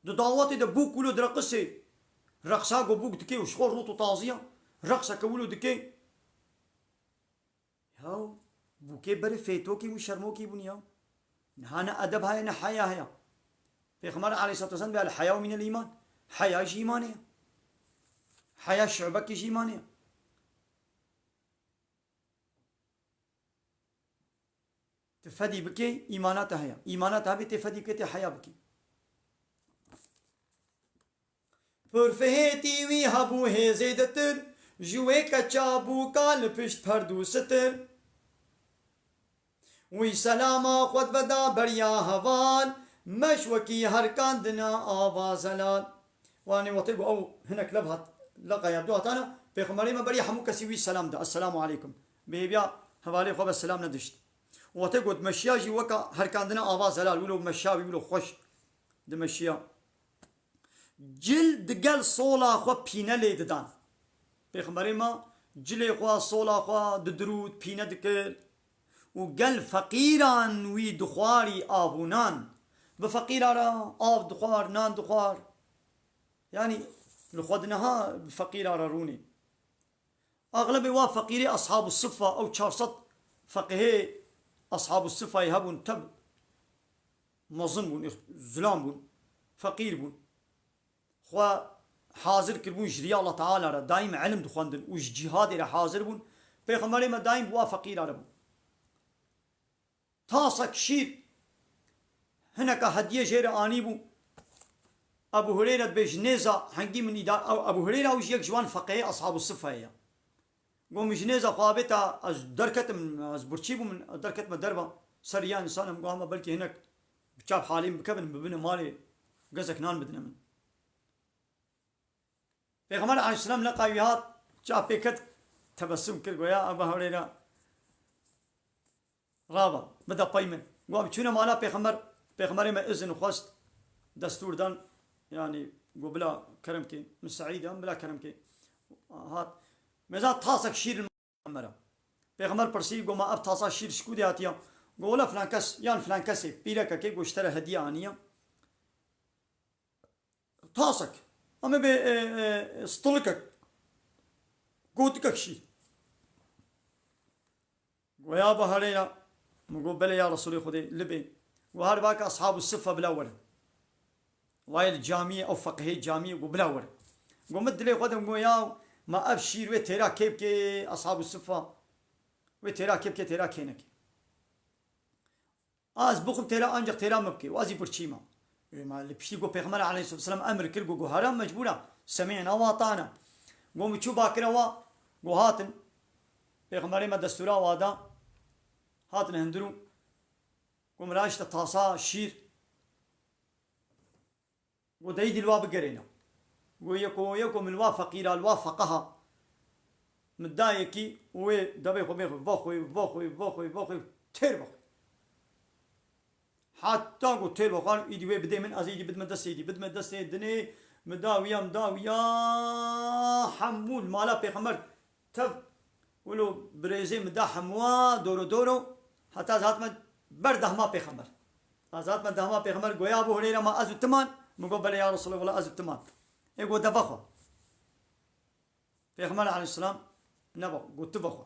Di dawetê de bûk wilo direqisê. Reqsa ku bûk dikê û ji xwe rût û taziya. Reqseke wilo dikê. Ya bûkê berê fêtokî û şermokî bûn ya. Niha ne edeb heye ne heya heye. Pêxember aleyhissalatu vesselam bê el heyau minel îman. Heya ji îmanê ye. Heya şubekî ji îmanê ye. Tu fedî bikê, îmana te heye. Îmana te hebê tê fedî bikê, tê heya bikê. Pir fihêtî wî hebû hê zêdetir, ji wê keça bûka li pişt perdû sitir. Wî selama xwe diveda beriya heval, meş wekî herkandina ava zelal. Wanê wextê ku ew hinek lev hat, leqa ya du hatana, Pêxemberê me beriya hemû kesî wî selam da, Esselamu aleykum. Bi hêviya hevalê xwe ve selam nedişt. Wextê ku dimeşiya jî weka herkandina ava zelal, wilo meşa wî, wilo xweş dimeşiya. Cil digel sola xwe pîne lê didan. Pêxemberê me cilê xwe, sola xwe didirût, pîne dikir û gel feqîran wî dixwarî av û nan. Bi feqîra re av dixwar, nan dixwar. Yanî li xwe di niha bi feqîra re rûnê. Axlebê wa feqîrê Ashabu Siffa, ew çar sed feqihê Ashabu Siffayê hebûn, teb mezin bûn, îx-, zilam bûn, feqîr bûn. Xwe hazir kiribûn ji riya Allah Teala re, daîm ilim dixwendin û ji cîhadê re hazir bûn. Pêxemberê me daîm bi wa feqîra re bû. Tasek şîr, hineka hediye jê re anîbû. Ebu Hureyre dibêje, nêza hengî min îda-, ew Ebu Hureyre ew jî yek ji wan feqehê Ashabu Siffayê ye. Got, min ji nêza xwe avêta, ez derketim, ez birçî bûm, min derketime derva, ser riya însan, em got, hema belkî hinek bi çav halê min bikevin, bibine malê, gezek nan bidine min. Pêxember aleyhisselam leqa wî hat, çav pê ket, tebessum kir, goya, Eba Hureyre, rava, bide pey min. Got, em çûne mala Pêxember, Pêxemberê me izin xwest, destûr dan, yanî, got, bila kerem kê, min seîd im, bila kerem kê. Hat, mêza tasek şîr li me re. Pêxember pirsî, got, ma ev tasa şîr ji ku de hatiye? Got, wela filan kes, yan filan kesê, pîrekekê, got, ji te re hediye aniye. Tasek. Em ê bê, e, e, stilikek. Gotikek şîr. Go ya Eba Hureyre. Min got, belê ya Resulê Xwedê, li bê. Go her bak Ashabu Siffe bila werin. Wayê li camiyê, ew feqihê camiyê, go bila werin. Go min dilê xwe de, go ya, ma ev şîr wê têra kê bikê, Ashabu Siffe. Wê têra kê bikê, têra kê nekê. Ez bixwim têra, ancaq têra min bikê û ez jî birçî me. Ê, me li piştî got Pêxember aleyhisselam emir kir, got, got, here mecbûr e. Semî'na we ata'na. Got, min çû bakire we, got, hatin. Pêxemberê me destûra we da. Hatin hundir û got, min ra işte tasa şîr. Got, êdî li wa bigerêne. Got, yeko, yeko min li wa feqîra, li wa feqeha min da yekî û wê devê xwe bê xwe, vexwê, vexwê, vexwê, vexwê, têr bixwe. Heta got têr bixwe, êdî wê bidê min, ez êdî bidime destê êdî, bidime destê dinê, min da wiya, min da wiya, hemû li mala Pêxember Tev, wilo birêzê min da hemûa doro doro, heta ez hatime ber dehma pêxember. Ez hatime dehma pêxember, goya Abu Hureyre ma ez û timan, min got belê ya Resulallah, wela ez û timan. Ê got de vexwe. Pêxember aleyhisselam ne vexwe, got tu vexwe.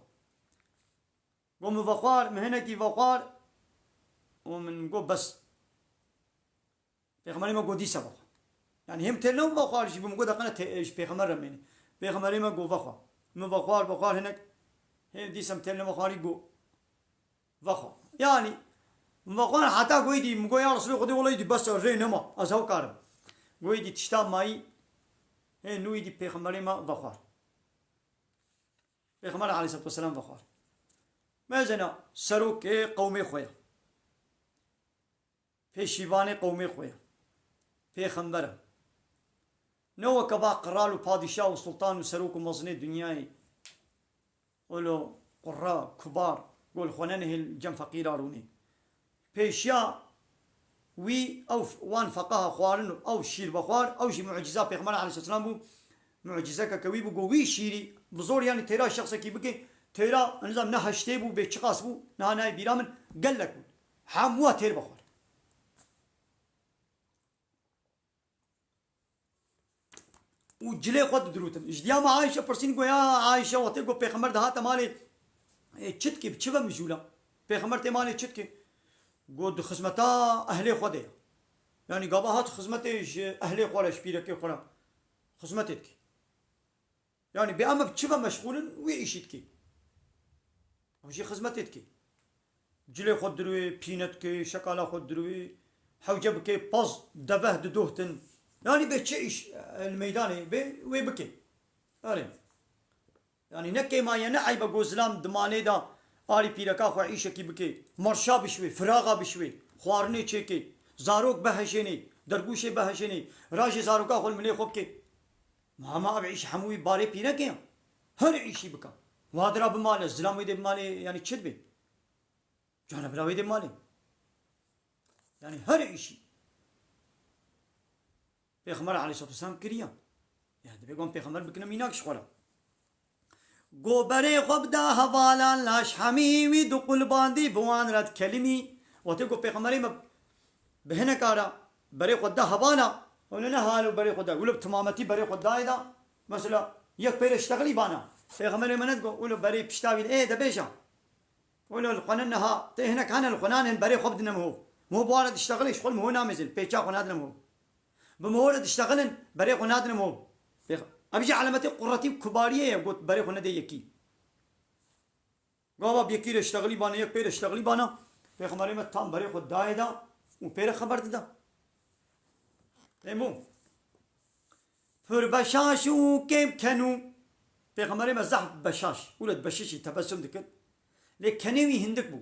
Got min vexwar, min hinekî vexwar û min got bes. Pêxemberê me got dîsa vexwe. Yani hêm têl nebû vexwar jî bû, min got deqene tê-, ji pêxember re mêne. Pêxemberê me got vexwe. Min vexwar, vexwar hinek. Hêm dîsa min têl nevexwarî got vexwe. Yani min vexwar heta goyî dî, min got ya Resulê Xwedê wela dî bes e, rê nema. Ez hew karim. Goyî dî tişta mayî, hê nûyî dî pêxemberê me vexwar. Pêxember aleyhisselatu vesselam vexwar. Mezena serokê qewmê xwe ye. Pêşîvanê qewmê xwe ye. Pêxember e. Ne weke va qral û padîşah û sultan û serok û mezinê dinyayê. Wilo qurra, kubar, gol xwe nenihêl cem feqîra rûnê. Pêşiya wî ew f-, wan feqaha xwarin û ew şîr vexwar, ew jî mucîza Pêxember aleyhisselam bû. Mucîzeke ke wî bû, got wî şîrî bi zor, yanî têra şexsekî bike, têra nizam ne heştê bû, bê çiqas bû, niha nayê bîra min, gelek bûn. Hemûa têr vexwar. Û cilê xwe didirûtin. Ji diya me Ayşe pirsîn, got ya Ayşe, wextê got Pêxember dihate malê, ê, çi dikê, bi çi ve mijûla? Pêxember tê malê çi dikê? Got di xizmeta ehlê xwe de ye. Yanî gava hat xizmetê ji ehlê xwe re, ji pîrekê xwe re xizmetê dikê. Yanî bê em bi çi ve meşxûl in, wî îşî dikê. Ew jî xizmetê dikê. Cilê xwe dirûê, pîne dikê, şekala xwe dirûê, hewce bikê, paz deveh didohtin. Yanî bê çi îş, e, li meydanê bê, wê bikê. Erê. Yanî ne kêma ye, ne eyb e, go zilam di malê de alî pîreka xwe îşekî bikê. Marşa bişwê, firaxa bişwê, xwarinê çêkê, zarok bihejênê, dergûşê bihejênê, rajê zaroka xwe li milê xwe bikê. Ma hema ev îş hemû wî barê pîrekê ye. Her îşî bike. Wadira bi malê, zilam wê dê bi malê, yanî çi dibê? Canebira wê dê malê. Yanî her îşî. Pêxember aleyhisselatu vesselam kiriye. Ya, dibê gon pêxember bikine mînak ji xwe re. Go berê xwe bida hevalan, laş hemî wî du qulbandî bi wan re dikelimî. Wextê go pêxemberê me bi hineka re berê xwe da hevala, hûn ne halo berê xwe da. Wilo bi timametî berê xwe dayê da. Mesela yek pêre ştexilî bana. Pêxemberê me ne digo, wilo berê pişta wî ê de bêja. Wilo li xwe ne niha, tê hinek hene li xwe nanên berê xwe bidine miho. Miho bi wan re diştexilê ji xwe li miho namêzin, pêça xwe nadine miho. Bi miho re diştexilin, berê xwe nadine miho. Pêx-, ev jî elemetê quretî û kubariyê ye, got berê xwe nede yekî. Gava bi yekî re ştexilî bana, yek pê re ştexilî bana, Pêxemberê me tam berê xwe dayê da û pê re xeber dida. Ê mo. Pir beşaş û kêm kenû. Pêxemberê me zehf beşaş, wilo dibeşişî, tebessum dikir. Lê kenê wî hindik bû.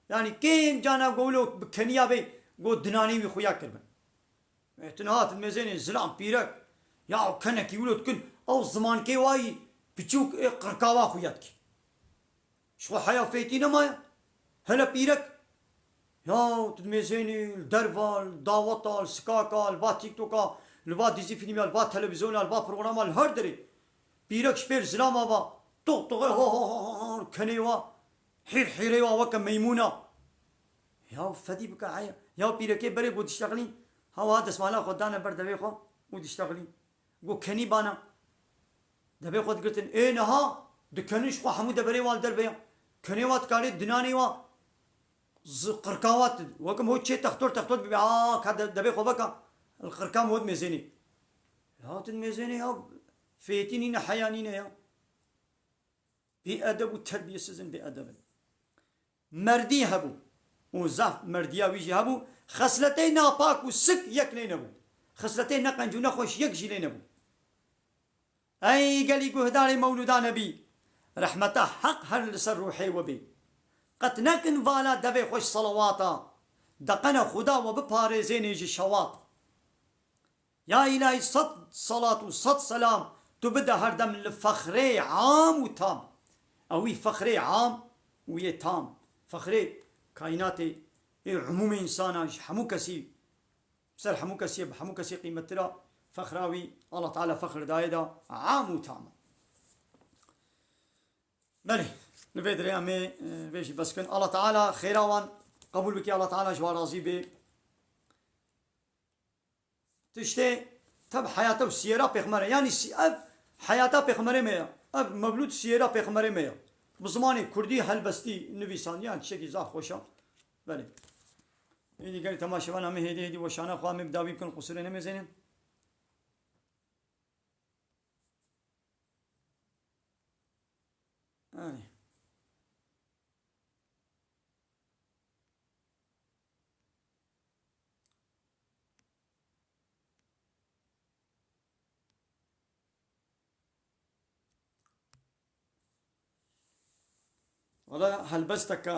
Yanî kêm cana go wilo bi keniya bê, go dinanê wî xuya kiribin. E, tu niha tu dimêzênê zilam pîrek. Ya kenekî wilo dikin, ew zimankê wayî piçûk, ê, qirkawa xuya dikî. Ji xwe heya fêtî nemaye. Hele pîrek. Ya tu dimêzênî li derva, li daweta, li sikaka, li va TikToka, li va dizî fîlmya, li va televîzyona, li va programa, li her derê. Pîrek ji pêr zilama va. Tox toxê ho ho ho ho ho, kenê wa. Hîr hîrê wa weke meymûna. Ya fedî bike heya. Ya pîrekê berê got diştexilî. Hawa destmala xwe dane ber devê xwe û diştexilî. Got kenî bana. Devê xwe digirtin. Ê niha dikenin ji xwe hemû deverê wan derve ya. Kenê wa dikarê dinanê wa zi qirka wa ti. Wekim ho çê textor textor bibe. A ka de-, devê xwe veka. Li qirka min ho dimêzênê. Ya tu dimêzênê ya. Fêtî nîne heya nîne ya. Bêedeb û terbiyesiz in, bêedeb in. Merdî hebû û zaf merdiya wî jî hebû, xesletê napak û sik yek lê nebû. Xesletê neqenc û nexweş yek jî lê nebû. Ey gelî guhdarê Mewlûda Nebî, rehmeta Heq her li ser ruhê we bê. Qet nekin vala devê xweş selawata, deqene Xuda we biparêzênê ji şewat. Ya îlahî, sed selat û sed selam tu bide her dem li fexrê am û tam. Ewî fexrê am û yê tam. Fexrê kaînatê, ê umûmê însana, ji hemû kesî, ser hemû kesî, bi hemû kesî qîmettir a. Fexra wî, Allah Teala fexr daye da am û tam. Belê, li vê dirê em ê, e, vê jî bes kin. Allah Teala xêra wan qebûl bike, Allah Teala ji wan razî be. Tiştê tev heyata û siyera pêxmerê. Yanî sî-, ev heyata pêxmerê me ya. Ev mevlûd siyera pêxmerê me ya. Bi zimanê kurdî helbestî nivîsandiyan tiştekî zaf xweş e. Belê. Êdî gelî temaşevana me hêdî hêdî weşana xwe em ê bi dawî bikin, qusûrê nemêzênin. Erê. Wala helbesteke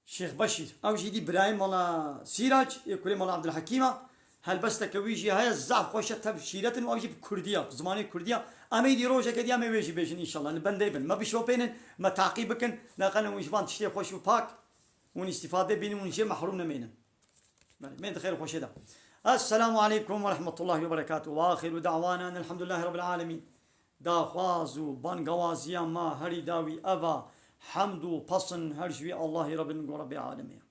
Şêx Beşîr. Ew jî dî birayê mala Sîrac, ê kurê mala Abdulhekîm e. Helbesteke wî jî heye, zaf xweş e, tev şîret in û ew jî bi kurdî ye, bi zimanê kurdî ye. Em ê dî rojeke dî em ê wê jî bêjin înşallah. Li bendê bin. Me bişopênin, me taqîb bikin. Neqelin hûn ji van tiştê xweş û pak, hûn îstîfade bînin, hûn jê mehrûm nemênin. Belê, bên di xêr û xweşê de. Esselamu aleykum ve rahmetullahi ve berekatuhu. Ve axiru da'wana enelhamdülillahi rabbil alemin. Daxwaz û bangawaziya me herî dawî ev a, hemd û pesin her ji wî Allahî Rabbin ku Rabbê alemê ye.